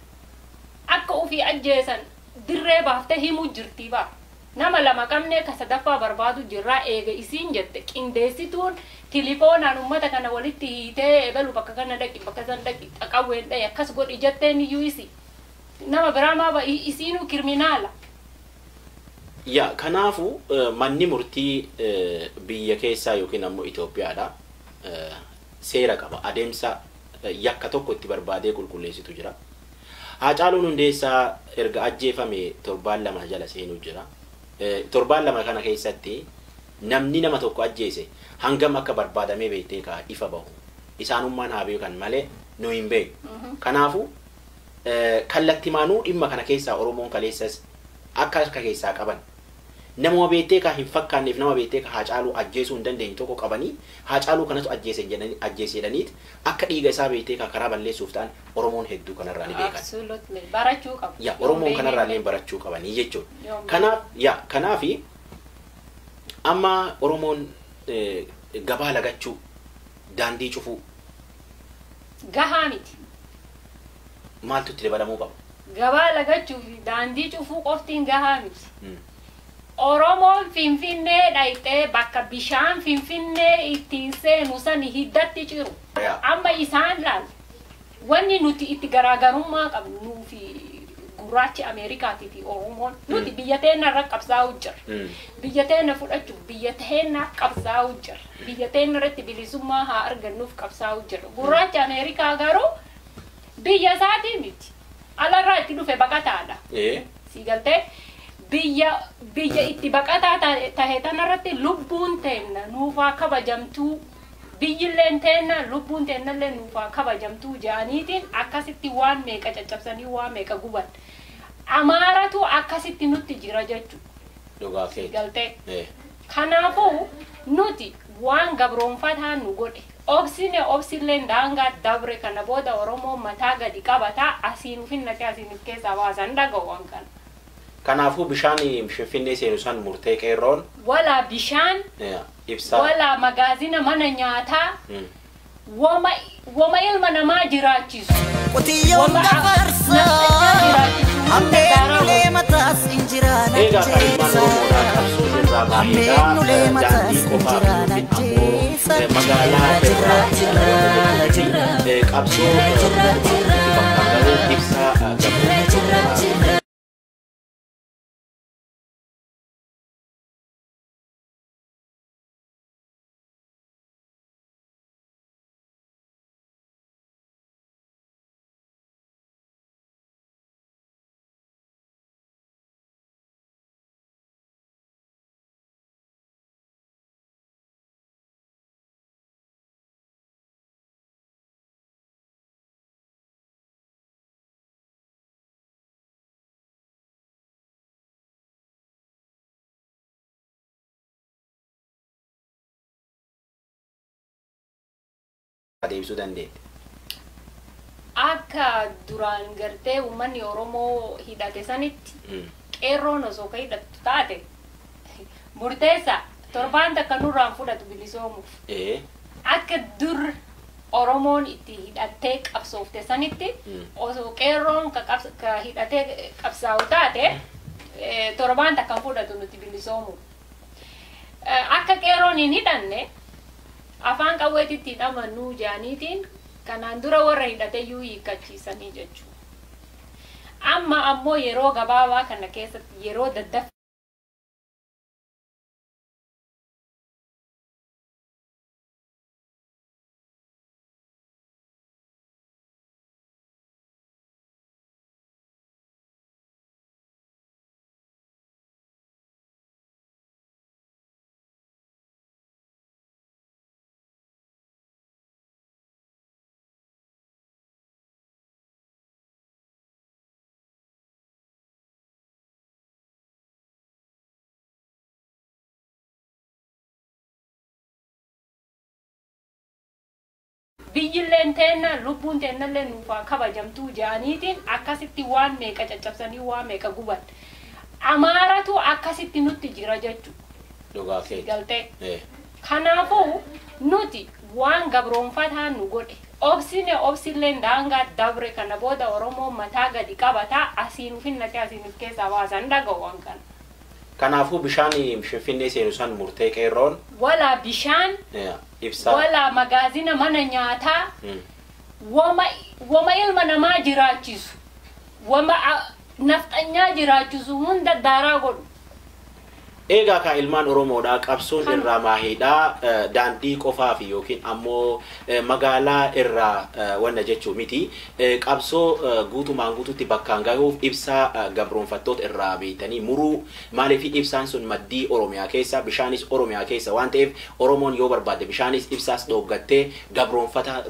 akka ofii ajjeesan dirree baaftee himuu jirtii baa. Nama 2 qabne ka sadaffaa barbaadu jirra eega isiin jette qindeessituun tilifoonaan uummata kana walitti hiitee ebalu bakka kana dhaqi bakka san dhaqi xaqawween dhayi akkas godhi jetteen iyyuu isi nama biraa maa isiinuu kirminaala. Yaa kanaafu manni murtii biyya keessaa yookiin ammoo Itoophiyaadha seera qaba adeemsa yakka tokko itti barbaadee qulqulleessitu jira. Haacaaluun Hundeessaa erga ajjeefame torbaan 2 jala seenuu jira. Torbaan 2 kana keessatti namni nama tokko ajjeese hangam akka barbaadamee beektee kaa ifa bahu. Isaanummaan haa beekan malee nu hin beeku. Kanaafu kallattimaanuu dhimma kana keessaa Oromoon kaleessas akka harka keessaa qaban. Nama beektee kaa hin fakkaanneef nama beektee kaa Haacaaluu ajjeesuu hin dandeenye tokko qabanii Haacaaluu kanatu ajjeese jedhaniit akka dhiiga isaa beektee kaa karaa balleessuuf ta'an Oromoon hedduu kanarraa ni beekan. Absolutely. Barachuu qabu. Yaa Oromoon kanarraa illee barachuu qabanii jechuudha. Kanaaf yaa kanaafi amma Oromoon gabaa lagachuu, daandii cufuu. Gahaa miti. Maaltu itti dabalamuu qaba? Gabaa lagachuu fi daandii cufuu qoftiin gahaa miti. Oromoon Finfinnee dhayxee bakka bishaan Finfinnee ittiin seenu san hiddatti ciru. Amma isaan laal wanni nuti itti garaagarummaa qabnuu fi gurraachi Ameerikaatii fi Oromoon nuti biyya teenya irra qabsaa'u jirra. Biyya teenya fudhachuuf biyya teenya qabsaa'u jirra. Biyya teenya irratti bilisummaa haa argannuuf qabsaa'u jirra. Gurraachi Ameerikaa garuu biyya isaatii miti. Alarraa itti dhufe baqataadha. Si galtee biyya itti baqataa tahe tanarratti lubbuun teenna nuufaa kabajamtuu biyyilleen teenna lubbuun teennallee nuufaa kabajamtuu jedhaniitiin akkasitti waan meeqa caccabsanii waan meeqa guban. Amaaratu akkasitti nutti jira jechuudha. Dhugaa keeti. Galtee. Kanaafuu nuti waan gabroonfataa nu godhe obsine obsilleen daangaa dabre kana booda Oromoo mataa gadi qabataa asiin ufin naqee asiin of keessaa baasan dhaga'u waan kana. Kanaafuu bishaan Finfinnee seenu san murtee qeerroon. Walaa bishaan. Ibsaa. Walaa magaazina mana nyaataa. Wama ilma namaa jiraachisu. Qotiyyoon gafarsaa hammeen ulee mataas injiraan Egaa kan ilmaan ajjeesa. Oromoodhaa qabsoo irraa Hammeen baay'eedha. ulee mataas Daandii qofaa injiraan yookiin ammoo ajjeesa. magaalaa Jira jira jira irraa qabsoo bakka garuu ibsaa jira jira. Deebisuu dandeette. Akka duraan gartee uummanni Oromoo hidhate sanitti qeerroon osoo ka hidhattu taate murteessa torbaan takka nurraan fudhatu bilisoomuuf. Akka dur Oromoon itti hidhattee qabsoofte sanitti osoo qeerroon ka hidhatee qabsaa'u taate torbaan takka fudhatu nuti bilisoomuuf. Akka qeerroon hin hidhanne afaan qawweetitti hidhamannuu jaaniitiin kanaan dura warra hidhateyyuu hiikkachiisanii jechuudha. Amma ammoo yeroo gabaabaa kana keessatti yeroo daddaffii biyyilleen teenna lubbuun teennallee nuufaa kabajamtuu jedhaniitiin akkasitti waan meeqa caccabsanii waan meeqa guban. Amaaratu akkasitti nutti jira jechuudha. Dhugaa keeti. Galtee. Kanaafuu nuti waan gabroonfataa nu godhe obsine obsilleen daangaa dabre kana booda Oromoo mataa gadi qabataa asiin ufinnate asiin uf keessaa baasan dhaga'u waan kana. Kanaafuu bishaan Finfinnee seenu san murtee qeerroon. Walaa bishaan. Ibsaa. Walaa magaazina mana nyaataa. Wama ilma namaa jiraachisu. Wama nafxanyaa jiraachisu hunda daaraa godhu. Egaa ka ilmaan Oromoodhaa qabsoon irraa maahiidhaa daandii qofaa fi yookiin ammoo magaalaa irraa wanna jechuu miti. Qabsoo guutumaan guututti bakkaan gahuuf ibsaa gabroonfattoota irraa beeytanii muruu maaliif ibsaan sun maddii Oromiyaa keessa bishaanis Oromiyaa keessa waan ta'eef Oromoon yoo barbaadde bishaanis ibsaas dhooggattee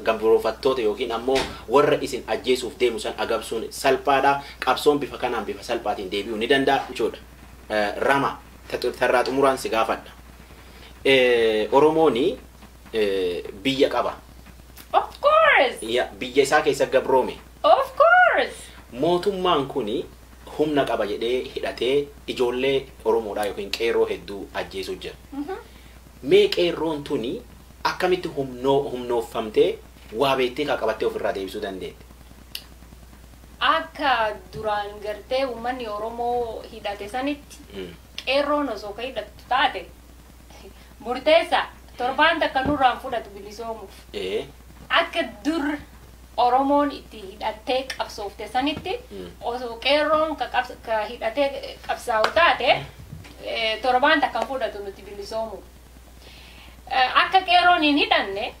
gabroonfattoota yookiin ammoo warra isin ajjeesuuf deemu san agabsuun salphaadha. Qabsoon bifa kanaan bifa salphaatiin deebi'uu ni danda'a jechuudha. Rama. Tarraa xumuraan si gaafadha. Oromoon biyya qaba. Of course. Biyya isaa keessa gabroome. Of course. Mootummaan kun humna qaba jedhee hidhatee ijoollee Oromoodhaa yookiin qeerroo hedduu ajjeesuu jira. Mee qeerroon tuni akkamitti humnoofamtee waa beektee kaa qabattee ofirraa deebisuu dandeetti? Akka duraan gartee uummanni Oromoo hidhate sanitti. Qeerroon osoo ka hidhattu taate murteessa torbaan takka nurraan fudhatu bilisoomuuf. Akka dur Oromoon itti hidhattee qabsoofte sanitti osoo qeerroon ka hidhatee qabsaa'u taate torbaan takka fudhatu nuti bilisoomuuf. Akka qeerroon hin hidhanne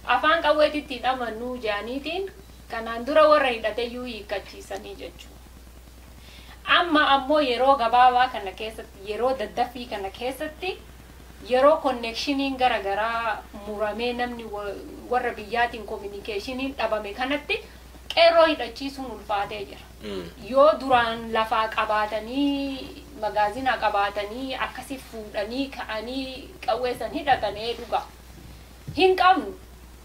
afaan qawweetitti hidhamannuu jaaniitiin kanaan dura warra hidhateyyuu hiikkachiisanii jechuudha. Amma ammoo yeroo gabaabaa kana keessatti yeroo daddaffii kana keessatti yeroo konneekshiniin garaagaraa muramee namni warra biyyaatiin kominikeeshiniin dhabame kanatti qeerroo hidhachiisuun ulfaatee jira. Yoo duraan lafaa qabaatanii magaazina qabaatanii akkasi fuudhanii ka'anii qawweessan hidhatanii dhuga. Hin qabnu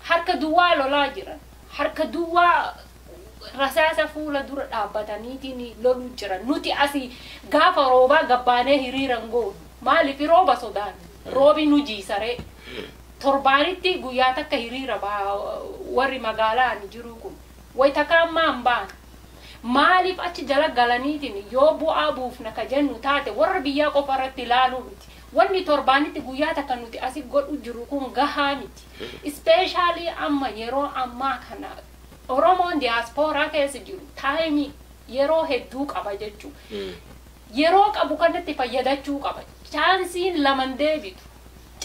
harka duwwaa lolaa jiran harka duwwaa rasaasa fuula dura dhaabbataniitiin loluu jiran nuti asii gaafa roobaa gabbaanee hiriiran goonu maaliif rooba sodaannu roobi nu jiisaree torbaanitti guyyaa takka hiriira warri magaalaa ni jiru kun wayi takka ammaa hin baane maaliif achi jala galaniitiin yoo bu'aa buufna ka jennu taate warra biyyaa qofa irratti ilaaluu miti wanni torbaanitti guyyaa takka nuti asii godhu jiru kun gahaa miti ispeeshaalii amma yeroo ammaa kana Oromoon diyaaspooraa keessa jiru taayimii yeroo hedduu qaba jechuudha. Yeroo qabu kanatti fayyadachuu qaba. Chaansiin laman deebitu.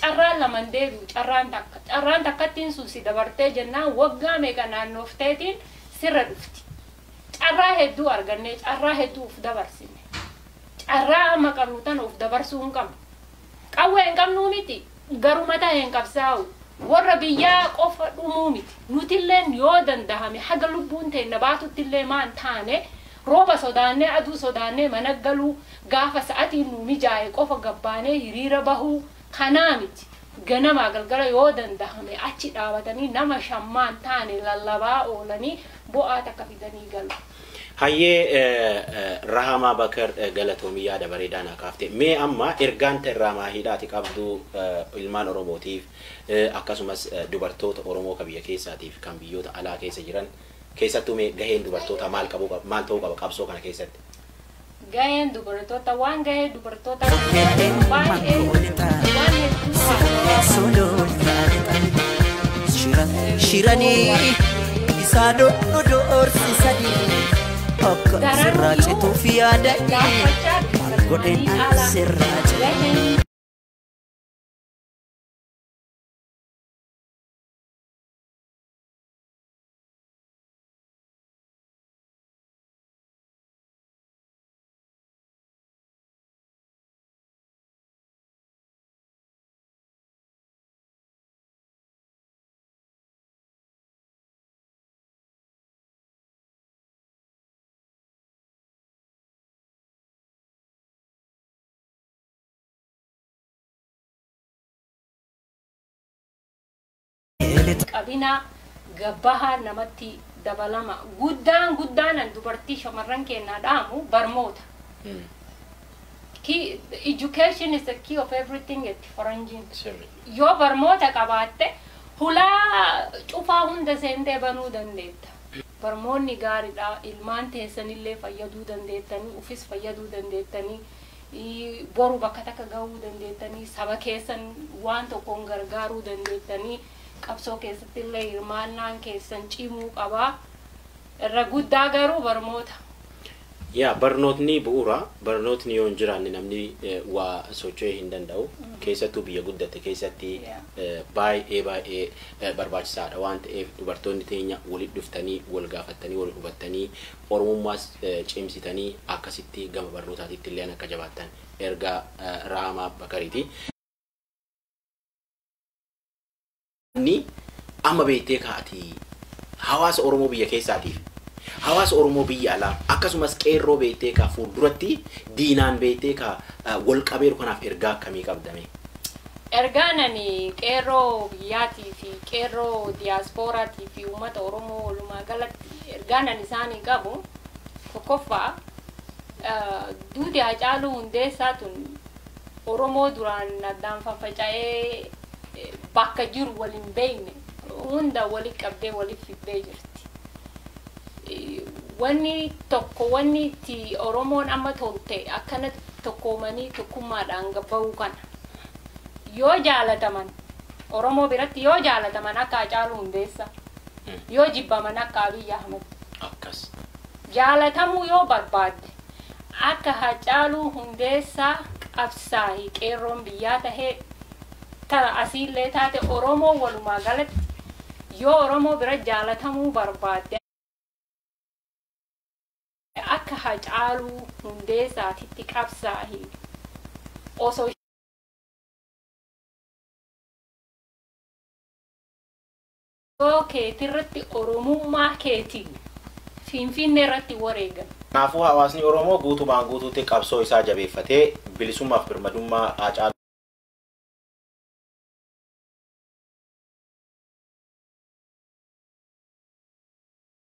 Carraan laman deebi'u carraan takka. Carraan takkattiin sun si dabartee jennaan waggaa meeqa naannoofteetiin sirra dhufti. Carraa hedduu argannee carraa hedduu of dabarsine. Carraa amma qabnu tana of dabarsuu hin qabnu. Qawwee hin qabnuu miti. Garuu mataa hin qabsaa'u. Warra biyyaa qofa dhumuu miti. Nutilleen yoo dandahame haga lubbuun teenna baatuttillee maan taane rooba sodaannee aduu sodaannee mana galuu gaafa sa'atiin nu mijaa'e qofa gabbaanee hiriira bahuu kanaa miti. Ganamaa galgala yoo dandahame achi dhaabatanii nama shammaan taane lallabaa oolanii bu'aa takka fidanii galu. Hayyee Rahamaa Bakar galatoomii yaada bareedaa naa kaafte. Mee amma ergaan irraa maahiidhaati qabdu ilmaan Oromootiif akkasumas dubartoota Oromoo kan biyya keessaatiif kan biyyoota alaa keessa jiran keessattuu mee gaheen dubartoota maal ta'uu qaba qabsoo kana keessatti? Gaheen dubartoota waan gahee dubartoota baay'ee Si fudheen sulultaa lixa. Shiranii isaa nu doorsisanii akka sirraa cituuf yaadanii maal godheen an sirraa cita. Qabina gabbahaa namatti dabalama. Guddaan guddaan dubartii shamarran kennaa dhaamu barmoota. Key, education is the key of everything itti faranjiin. Yoo barmoota qabaatte hulaa cufaa hunda seentee banuu dandeetta. Barmoonni gaariidha. Ilmaan teessanillee fayyaduu dandeettanii, ufis fayyaduu dandeettanii, boru bakka takka gahuu dandeettanii, saba keessan waan tokkoon gargaaruu dandeettanii, qabsoo keessatti illee hirmaannaan keessan cimuu qabaa. Irra guddaa garuu barmoota. Yaa, barnootni bu'uura. Barnootni yoo hin jiraanne namni waa socho'ee hin danda'u. Keessattuu biyya guddate keessatti baay'ee baay'ee barbaachisaadha waan ta'eef, dubartoonni teenya walitti dhuftanii, wal gaafattanii, wal hubattanii, oromummaas cimsitanii, akkasitti gama barnootaatitti illee akka jabaattan ergaa Raamaa Bakariiti. Ni amma beektee kaati hawaasa Oromoo biyya keessaatiif, hawaasa Oromoo biyya alaa, akkasumas qeerroo beektee kaa fuulduratti diinaan beektee kaa wal qabeeru kanaaf ergaa akkamii qabdame? Ergaan ani qeerroo biyyaatii fi qeerroo diyaasporaatii fi uummata Oromoo walumaa galatti ergaan ani isaanii qabu, tokkoffaa, duuti Hacaaluu Hundeessaa tun Oromoo duraan addaan faffaca'ee bakka jiru wal hin beekne hunda walitti qabdee walitti fiddee jirti. Wanni tokko wanni itti Oromoon amma tolte akkana tokkoomanii tokkummaadhaan gabbahuu kana. Yoo jaalataman Oromoo biratti, yoo jaalataman akka Hacaaluu Hundeessaa, yoo jibbaman akka Abiyyi Ahmed. Akkas. Jaalatamuu yoo barbaadde akka Hacaaluu Hundeessaa qabsaa'i. Qeerroon biyyaa tahee ta asiillee taate, Oromoo walumaa galatti yoo Oromoo bira jaalatamuu barbaadde akka Hacaaluu Hundeessaatitti qabsaa'i. Osoo yoo keetirratti Oromummaa keetiin Finfinnee irratti wareegame. Kanaafuu hawaasni Oromoo guutumaan guutuutti qabsoo isaa jabeeffatee bilisummaaf birmadummaa Hacaaluu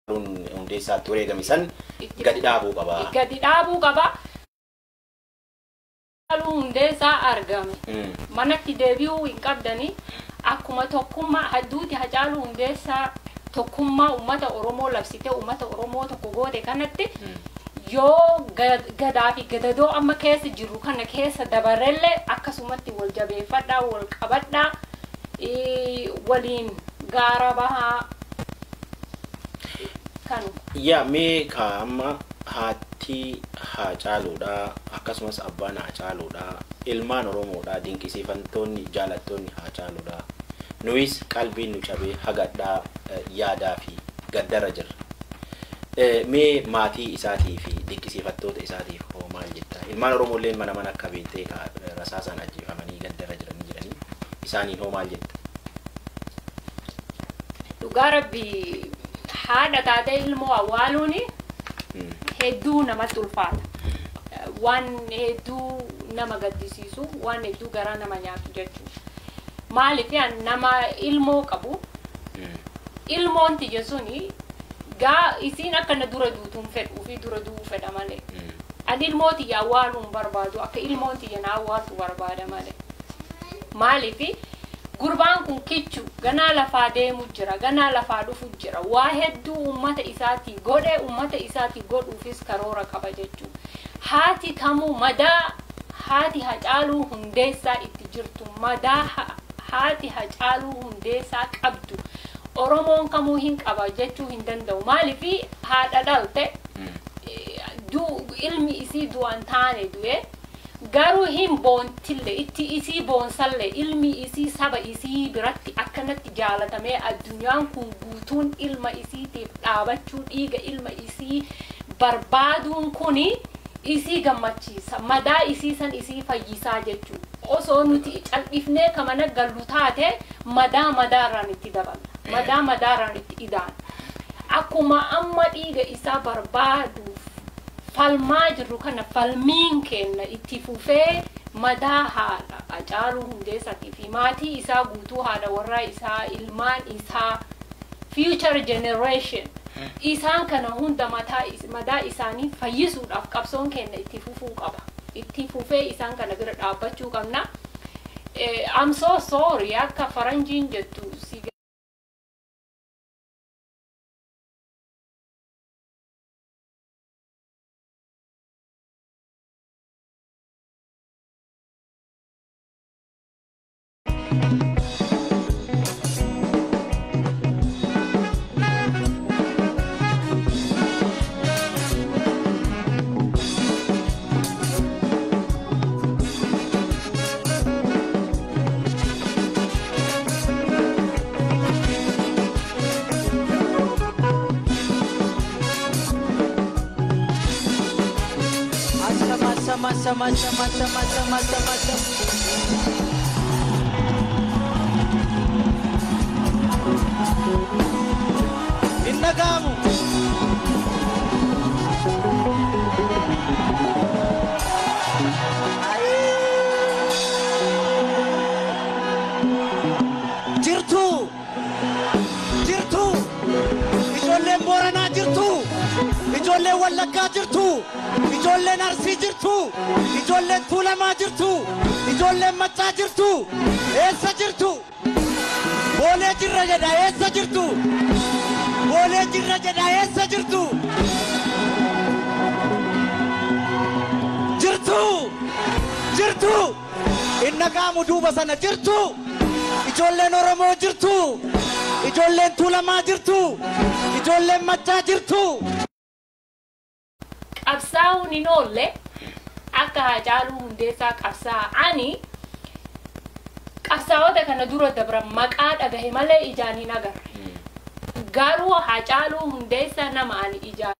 Hundeessaatti wareegame san gadi dhaabuu qaba. Gadi dhaabuu qaba. Hacaaluu Hundeessaa argame. Manatti deebi'uu hin qabdanii. Akkuma tokkummaa duuti Hacaaluu Hundeessaa tokkummaa uummata Oromoo labsitee uummata Oromoo tokko goote kanatti, yoo gadaa fi gadadoo amma keessa jiru kana keessa dabarellee, akkasumatti wal jabeeffadhaa, wal qabadhaa, waliin gaara bahaa kanuma. Yaa, mee ka amma haati Hacaaluudha, akkasumas abbaan Hacaaluudha, ilmaan Oromoodha, dinqisiifattoonni, jaalattoonni Hacaaluudha. Nuyis qalbiin nu cabee hagadhaa yaadaa fi gaddarra jirra. Mee maatii isaatii fi dinqisiifattoota isaatiif hoo maal jetta? Ilmaan Oromoo illee mana mana akka beektee rasaasaan ajjeefamanii gaddarra jiranii isaaniin hoo maal jetta? Dhugaa Rabbii, haadha taatee ilmoo awwaaluuni hedduu namatti ulfaata. Waan hedduu nama gaddisiisu, waan hedduu garaa nama nyaatu jechuudha. Maaliif, nama ilmoo qabu, ilmoon tiyya suni gaa isiin akka na dura duutuun fedhu fi dura du'uu fedha malee. Ani ilmoo tiyya awwaaluu hin barbaadu, akka ilmoon tiyya na awwaaltu barbaada malee. Maaliif, gurbaan kun kichu ganaa lafaa deemu jira, ganaa lafaa dhufu jira, waa hedduu uummata isaatii godhe, uummata isaatii godhuufis karoora qaba jechuudha. Haati kamuu madaa haati Hacaaluu Hundeessaa itti jirtu madaa Haati Hacaaluu Hundeessaa qabdu Oromoon kamuu hin qaba jechuu hin danda'u. Maaliif haadha dhalte ilmi isii du'an taane du'e garuu hin boontille itti isii boonsalle ilmi isii saba isii biratti akkanatti jaalatamee addunyaan kun guutuun ilma isiitiif dhaabachuu dhiiga ilma isii barbaaduun kuni isii gammachiisa, madaa isii san isii fayyisaa jechuu. Osoo nuti cal'ifnee kamana gallu taate madaa madaarraan itti daballa, madaa madaarraan itti idaana. Akkuma amma dhiiga isaa barbaaduuf falmaa jirru kana falmiin kenna itti fufee madaa haadha Hacaaluu Hundeessaatii fi maatii isaa guutuu, haadha warraa isaa, ilmaan isaa, future generation isaan kana hunda madaa isaanii fayyisuudhaaf qabsoon kenna itti fufuu qaba. Itti fufee isaan kana bira dhaabbachuu qabna. I'm so sorry, akka faranjiin jettu si Sama sama sama sama sama sama sama. Hin dhaga'amu. Jirtu, jirtu, ijoolleen Booranaa jirtu, ijoolleen Wallaggaa jirtu, ijoolleen Arsii jirtu, ijoolleen Tuulamaa jirtu, ijoolleen Maccaa jirtu, eessa jirtu? Boolee jirra jedha, eessa jirtu? Boolee jirra jedha, eessa jirtu? Jirtu, jirtu, hin dhaga'amu duuba sana, jirtu. Ijoolleen Oromoo jirtu, ijoolleen Tuulamaa jirtu, ijoolleen Maccaa jirtu. Qabsaa'uun hin oolle akka Hacaaluu Hundeessaa qabsaa'a. Ani qabsaa'ota kana dura dabran maqaa dhagahe malee ijaan hin agarre. Garuu Hacaaluu Hundeessaa nama ani ijaan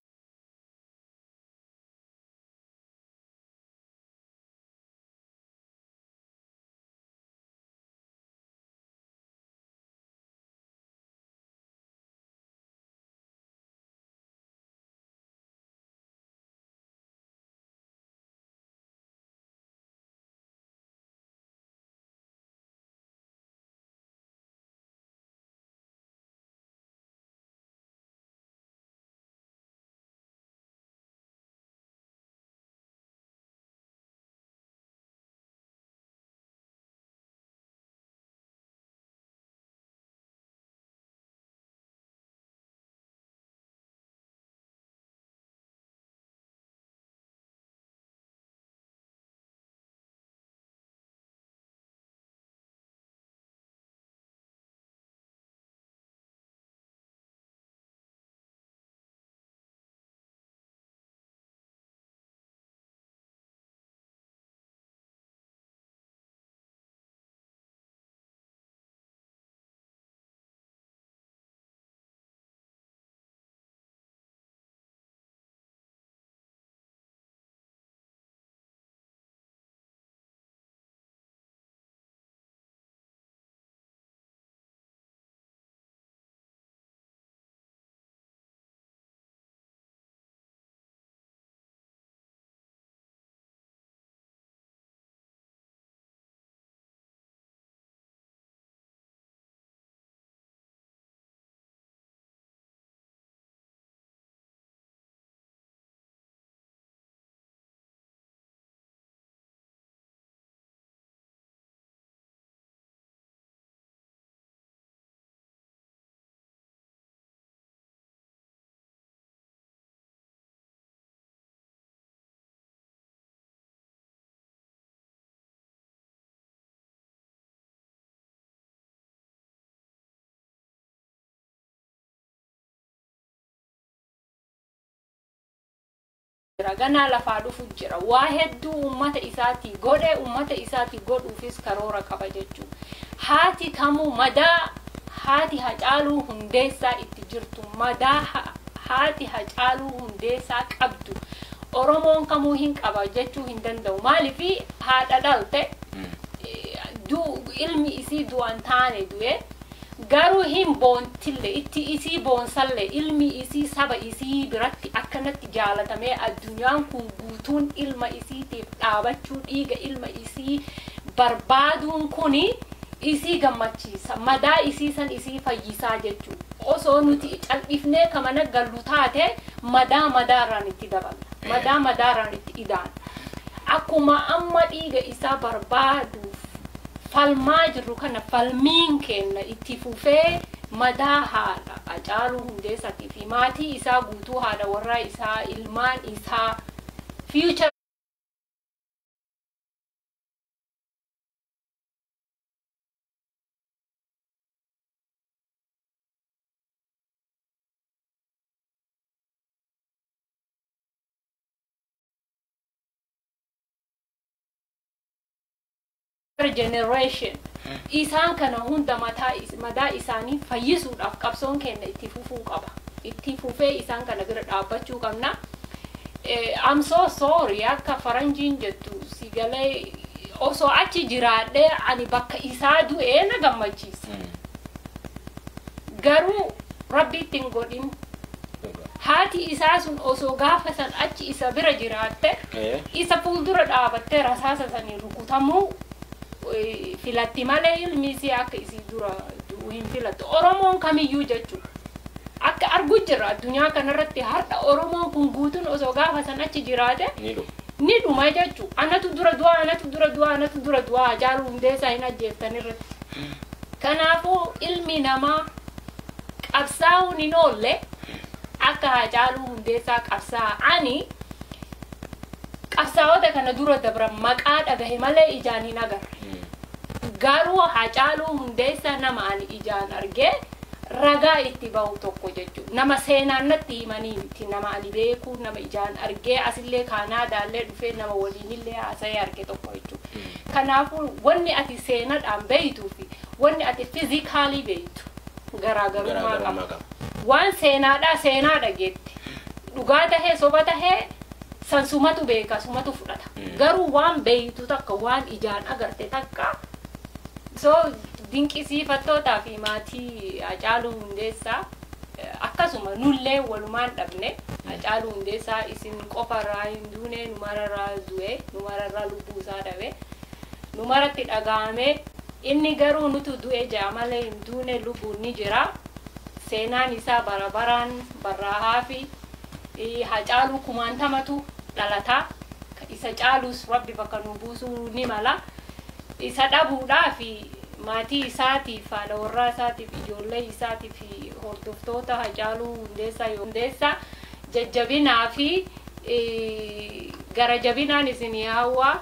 jira, ganaa lafaa dhufu jira. Waa hedduu uummata isaatii godhe, uummata isaatii godhuufis karoora qaba jechuudha. Haati kamuu madaa haati Hacaaluu Hundeessaa itti jirtu, madaa haati Hacaaluu Hundeessaa qabdu Oromoon kamuu hin qaba jechuu hin danda'u. Maaliif haadha dhalte ilmi isii du'an taane du'e, garuu hin boontille, itti isii boonsalle, ilmi isii saba isii biratti akkanatti jaalatamee addunyaan kun guutuun ilma isiitiif dhaabachuu, dhiiga ilma isii barbaaduun kuni isii gammachiisa, madaa isii san isii fayyisaa jechuudha. Osoo nuti cal'ifnee kamana gallu taate madaa madaarraan itti daballa, madaa madaarraan itti idaan. Akkuma amma dhiiga isaa barbaaduuf falmaa jirru kana, falmiin kenna itti fufee madaa haadha Hacaaluu Hundeessaatii fi maatii isaa guutuu, haadha warraa isaa, ilmaan isaa, future generation isaan kana hunda mataa madaa isaanii fayyisuudhaaf qabsoon keenya itti fufuu qaba. Itti fufee isaan kana bira dhaabbachuu qabna. I'm so sorry, akka faranjiin jettu si galee, osoo achi jiraadhee ani bakka isaa du'ee na gammachiisa. Garuu rabbiitti hin godhin. Haati isaa sun osoo gaafa san achi isa bira jiraatte, isa fuuldura dhaabattee rasaasa sanii rukutamuu filatti malee ilmi isii akka isii dura du'u hin filattu. Oromoon kamiyyuu jechuudha. Akka argu jirra addunyaa kanarratti har'a Oromoon kun guutuun osoo gaafa san achi jiraate ni dhuma jechuudha. Anatu dura du'aa, anatu dura du'aa, anatu dura du'aa, Hacaaluu Hundeessaa hin ajjeeftan irratti. Kanaafuu ilmi namaa qabsaa'uun hin oolle akka Hacaaluu Hundeessaa qabsaa'a. Ani qabsaa'ota kana dura dabran maqaa dhagahe malee ijaan hin agarre. Garuu Hacaaluu Hundeessaa nama ani ijaan argee ragaa itti bahu tokko jechuudha. Nama seenaan natti himanii miti, nama ani beeku, nama ijaan argee asillee Kaanaadaallee dhufee nama waliinillee haasa'ee arge tokko jechuudha. Kanaafuu wanni ati seenaadhaan beeytuu fi wanni ati physically beeytu garaagarummaa qaba. Waan seenaadhaa seenaa dhageette. Dhugaa tahee soba tahee san sumatu beeka, sumatu fudhata. Garuu waan beeytu takka, waan ijaan agarte takka, so dinqisiifattootaa fi maatii Hacaaluu Hundeessaa, akkasuma nullee walumaan dhabne. Hacaaluu Hundeessaa isin qofarraa hin duune, numararraa du'e, numararraa lubbuu isaa dhabe, numaratti dhaga'ame. Inni garuu nutu du'e ja'a malee hin duune, lubbuun ni jira. Seenaan isaa bara baraan barraa'aa fi Hacaaluu kumaantamatu dhalataa, isa caalus rabbi bakka nu buusuu ni mala. Isa dhabuudhaa fi maatii isaatiif, haadha warraa isaatiif, ijoollee isaatiif fi hordoftoota Hacaaluu Hundeessaa jajjabinaa fi gara jabinaan isinii hawwaa.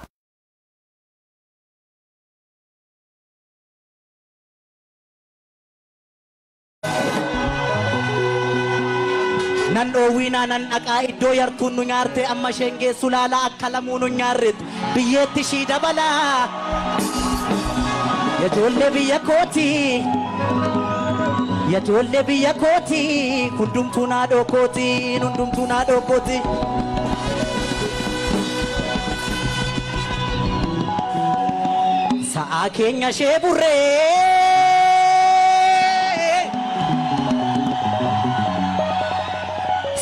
Nan dhoowwiinaa, nan dhaqaa iddoo yartuun nu nyaarte, amma isheen geessu laala, akka lamuu nu nyaarretu biyyeetti ishii dabalaa. Ijoollee biyya kooti, ijoollee biyya kooti, hundumtuu naadhoo kooti, hundumtuu naadhoo kooti. Sa'aa keenya ishee burree.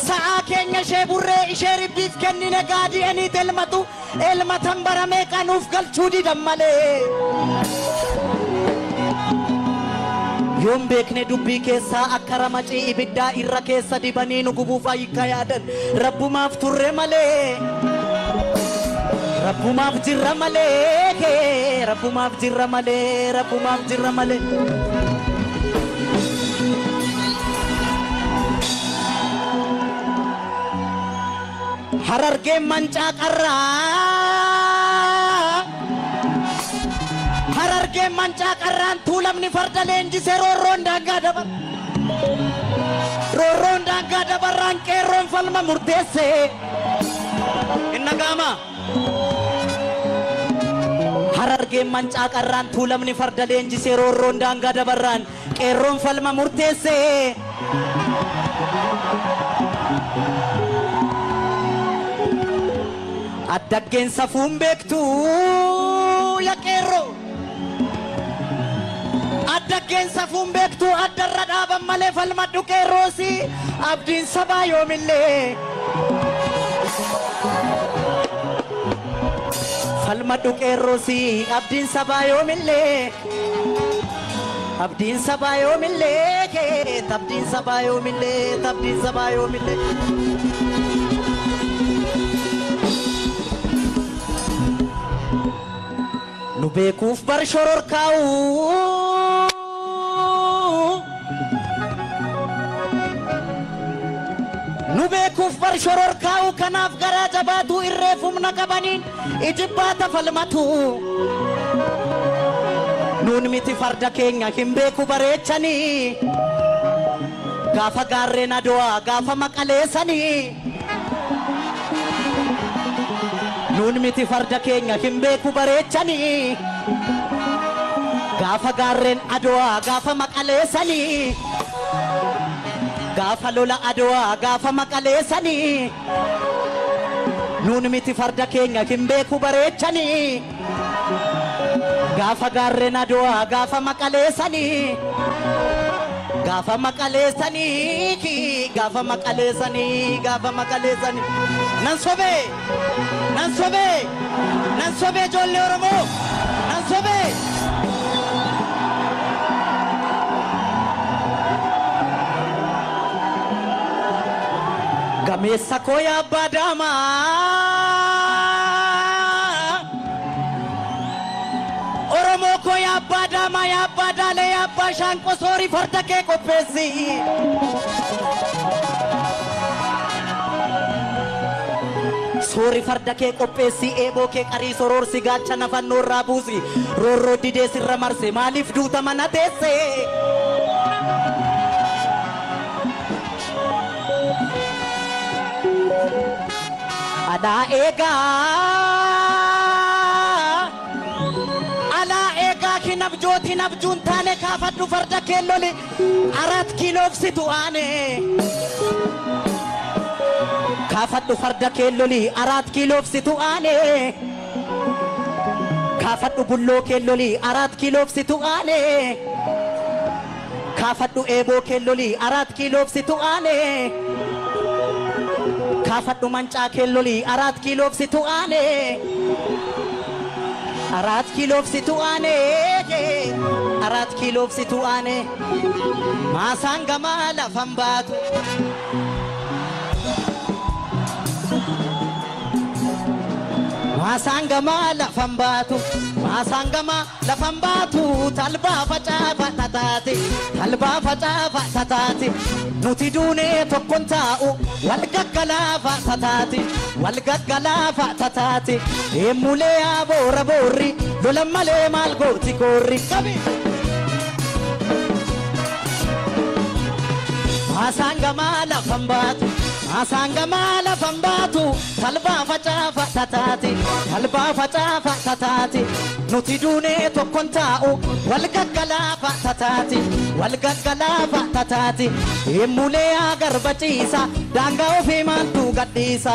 Sa'aa keenya ishee burree, ishee ribbiif kennine gaadi'anii elmatu elmatan baramee qanuuf galchuu didan malee. Yoon beekne dubbii keessaa akka ramacii ibiddaa irra keessa dibanii nu gubuuf ayyikka yaadan, rabbumaaf turre malee. Rabbumaaf jirra malee, rabbumaaf jirra malee, rabbumaaf jirra malee. Harargeen mancaa qarraa, Harargeen mancaa qarraan, tuulamni farda leenjisee roorroon daangaa dabar. Roorroon daangaa dabarraan qeerroon falma murteesse. Innagama. Harargeen mancaa qarraan tuulamni farda leenjisee roorroon daangaa dabarraan qeerroon falma murteessee. Addaggeen safuun beektu yaa qeerroo. Addaggeen safuun beektu addarra dhaaban malee falmadhu qeerroosi abdiin sabaa yoomillee. Falmadhu qeerroosi abdiin sabaa yoomillee. Abdiin sabaa yoomillee abdiin sabaa yoomillee abdiin sabaa yoomillee. Nu beekuuf bar shororkaa'u. Nu beekuuf bar shororkaa'u kanaaf garaa jabaatu irreef humna qabaniin ijibbaata falmatu. Nuun miti farda keenya hin beeku bareechanii. Gaafa gaarreen Adowaa gaafa maqaleessanii. Nuun miti farda keenya hin beeku bareechanii. Gaafa gaarreen Adowaa gaafa maqaleessanii. Gaafa lola Adowaa gaafa maqaleessanii. Nuun miti farda keenya hin beeku bareechanii. Gaafa gaarreen Adowaa gaafa maqaleessanii. Gaafa maqaleessanii gaafa maqaleessanii gaafa maqaleessanii. Nan sobee nan sobee nan sobee ijoollee Oromoo nan sobee. Gameessa koo yaa abbaa daamaa. Oromoo koo yaa abbaa daamaa yaa abbaa daalee yaa abbaa shaanqoo soorii farda kee qopheessi. Soori farda kee qopheessi eeboo kee qarii soroorsi gaachana fannoo irraa buusi roorroo didee sirra marse maaliif duuta mana teesse. Alaa eegaa alaa eegaa hin abjootiin abjuun taane kaafadhu farda kee loli 4 kiiloof situ aane. Kaafadhu farda kee loli 4 kiiloof situ aane. Kaafadhu bulloo kee loli 4 kiiloof situ aane. Kaafadhu eeboo kee loli 4 kiiloof situ aane. Kaafadhu mancaa kee loli 4 kiiloof situ aane. 4 kiiloof situ aane. 4 kiiloof situ aane. Maasaan gamaa lafan baatu. Maasaan gamaa lafan baatu. Maasaan gamaa lafan baatu. Talbaa facaafa tataate. Talbaa facaafa tataate. Nuti duunee tokkoon taa'u. Wal gaggalaafa tataate. Wal gaggalaafa tataate. Eemulee aboora boorri. Lola malee maal gooti koorri. Qabi! Maasaan gamaa lafan baatu. Maasaan gamaa lafan baatu. Talbaa facaafa tataate. Talbaa facaafa tataate. Nuti duunee tokkoon taa'u. Wal gaggalaafa tataate. Wal gaggalaafa tataate. Eemulee agarba ciisa. Daangaa ofii maaltu gadhiisa.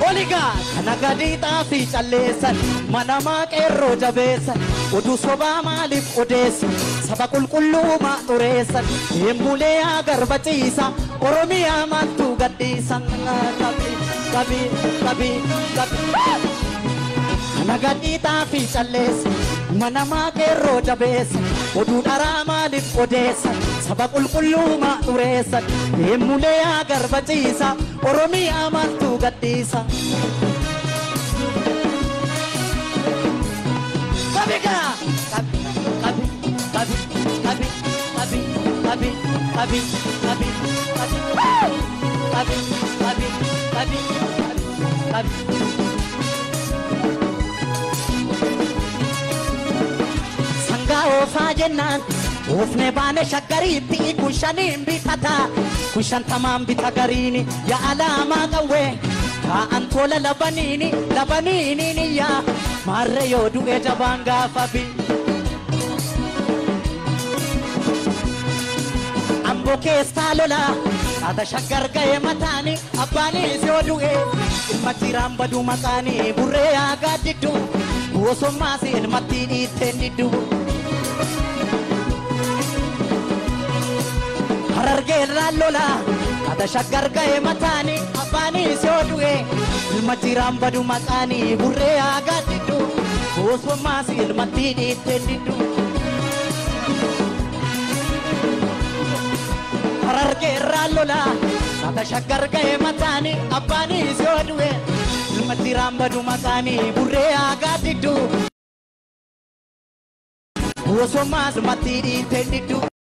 Oligaa kana gadi xaafii calleessan manamaa qeerroo jabeessan oduu sobaa maaliif odeessu saba qulqulluu maa xureessan eemulee agarba ciisa Oromiyaa maaltu gadhiisa. Qabi qabi qabi qabi. Kana gadi xaafii calleessan manamaa qeerroo jabeessan oduu dharaa maaliif odeessan saba qulqulluu maa xureessan eemulee agarba ciisa Oromiyaa maaltu gadhiisa. Qabigaa qabi qabi qabi qabi qabi qabi qabi qabi qabi qabi qabi qabi. Sangaa oofaa jennaan oofne baane shaggariitti kun shaniin bitata. Kun 50n bita gariini yaa alaamaa qawwee kaa'an tola labaniini labaniini yaa maarree yoo du'e jabaan gaafa bi. Amboo keessaa lola haata shaggar ga'ee mataani abbaanis yoo du'e ilma jiraan baduu maqaani burree yaa gaaddiddu bosommaas ilmatti dhiitteen diddu. Harargeerraan lola haata shaggar ga'ee mataani abbaanis yoo du'e ilma jiraan baduu maqaani burree yaa gaaddiddu bosommaas ilmatti dhiitteen diddu. Harargeerraan lola haata shaggar ga'ee mataani abbaanis yoo du'e ilma jiraan baduu maqaani burree yaa gaaddiddu bosommaas ilmatti dhiitteen diddu.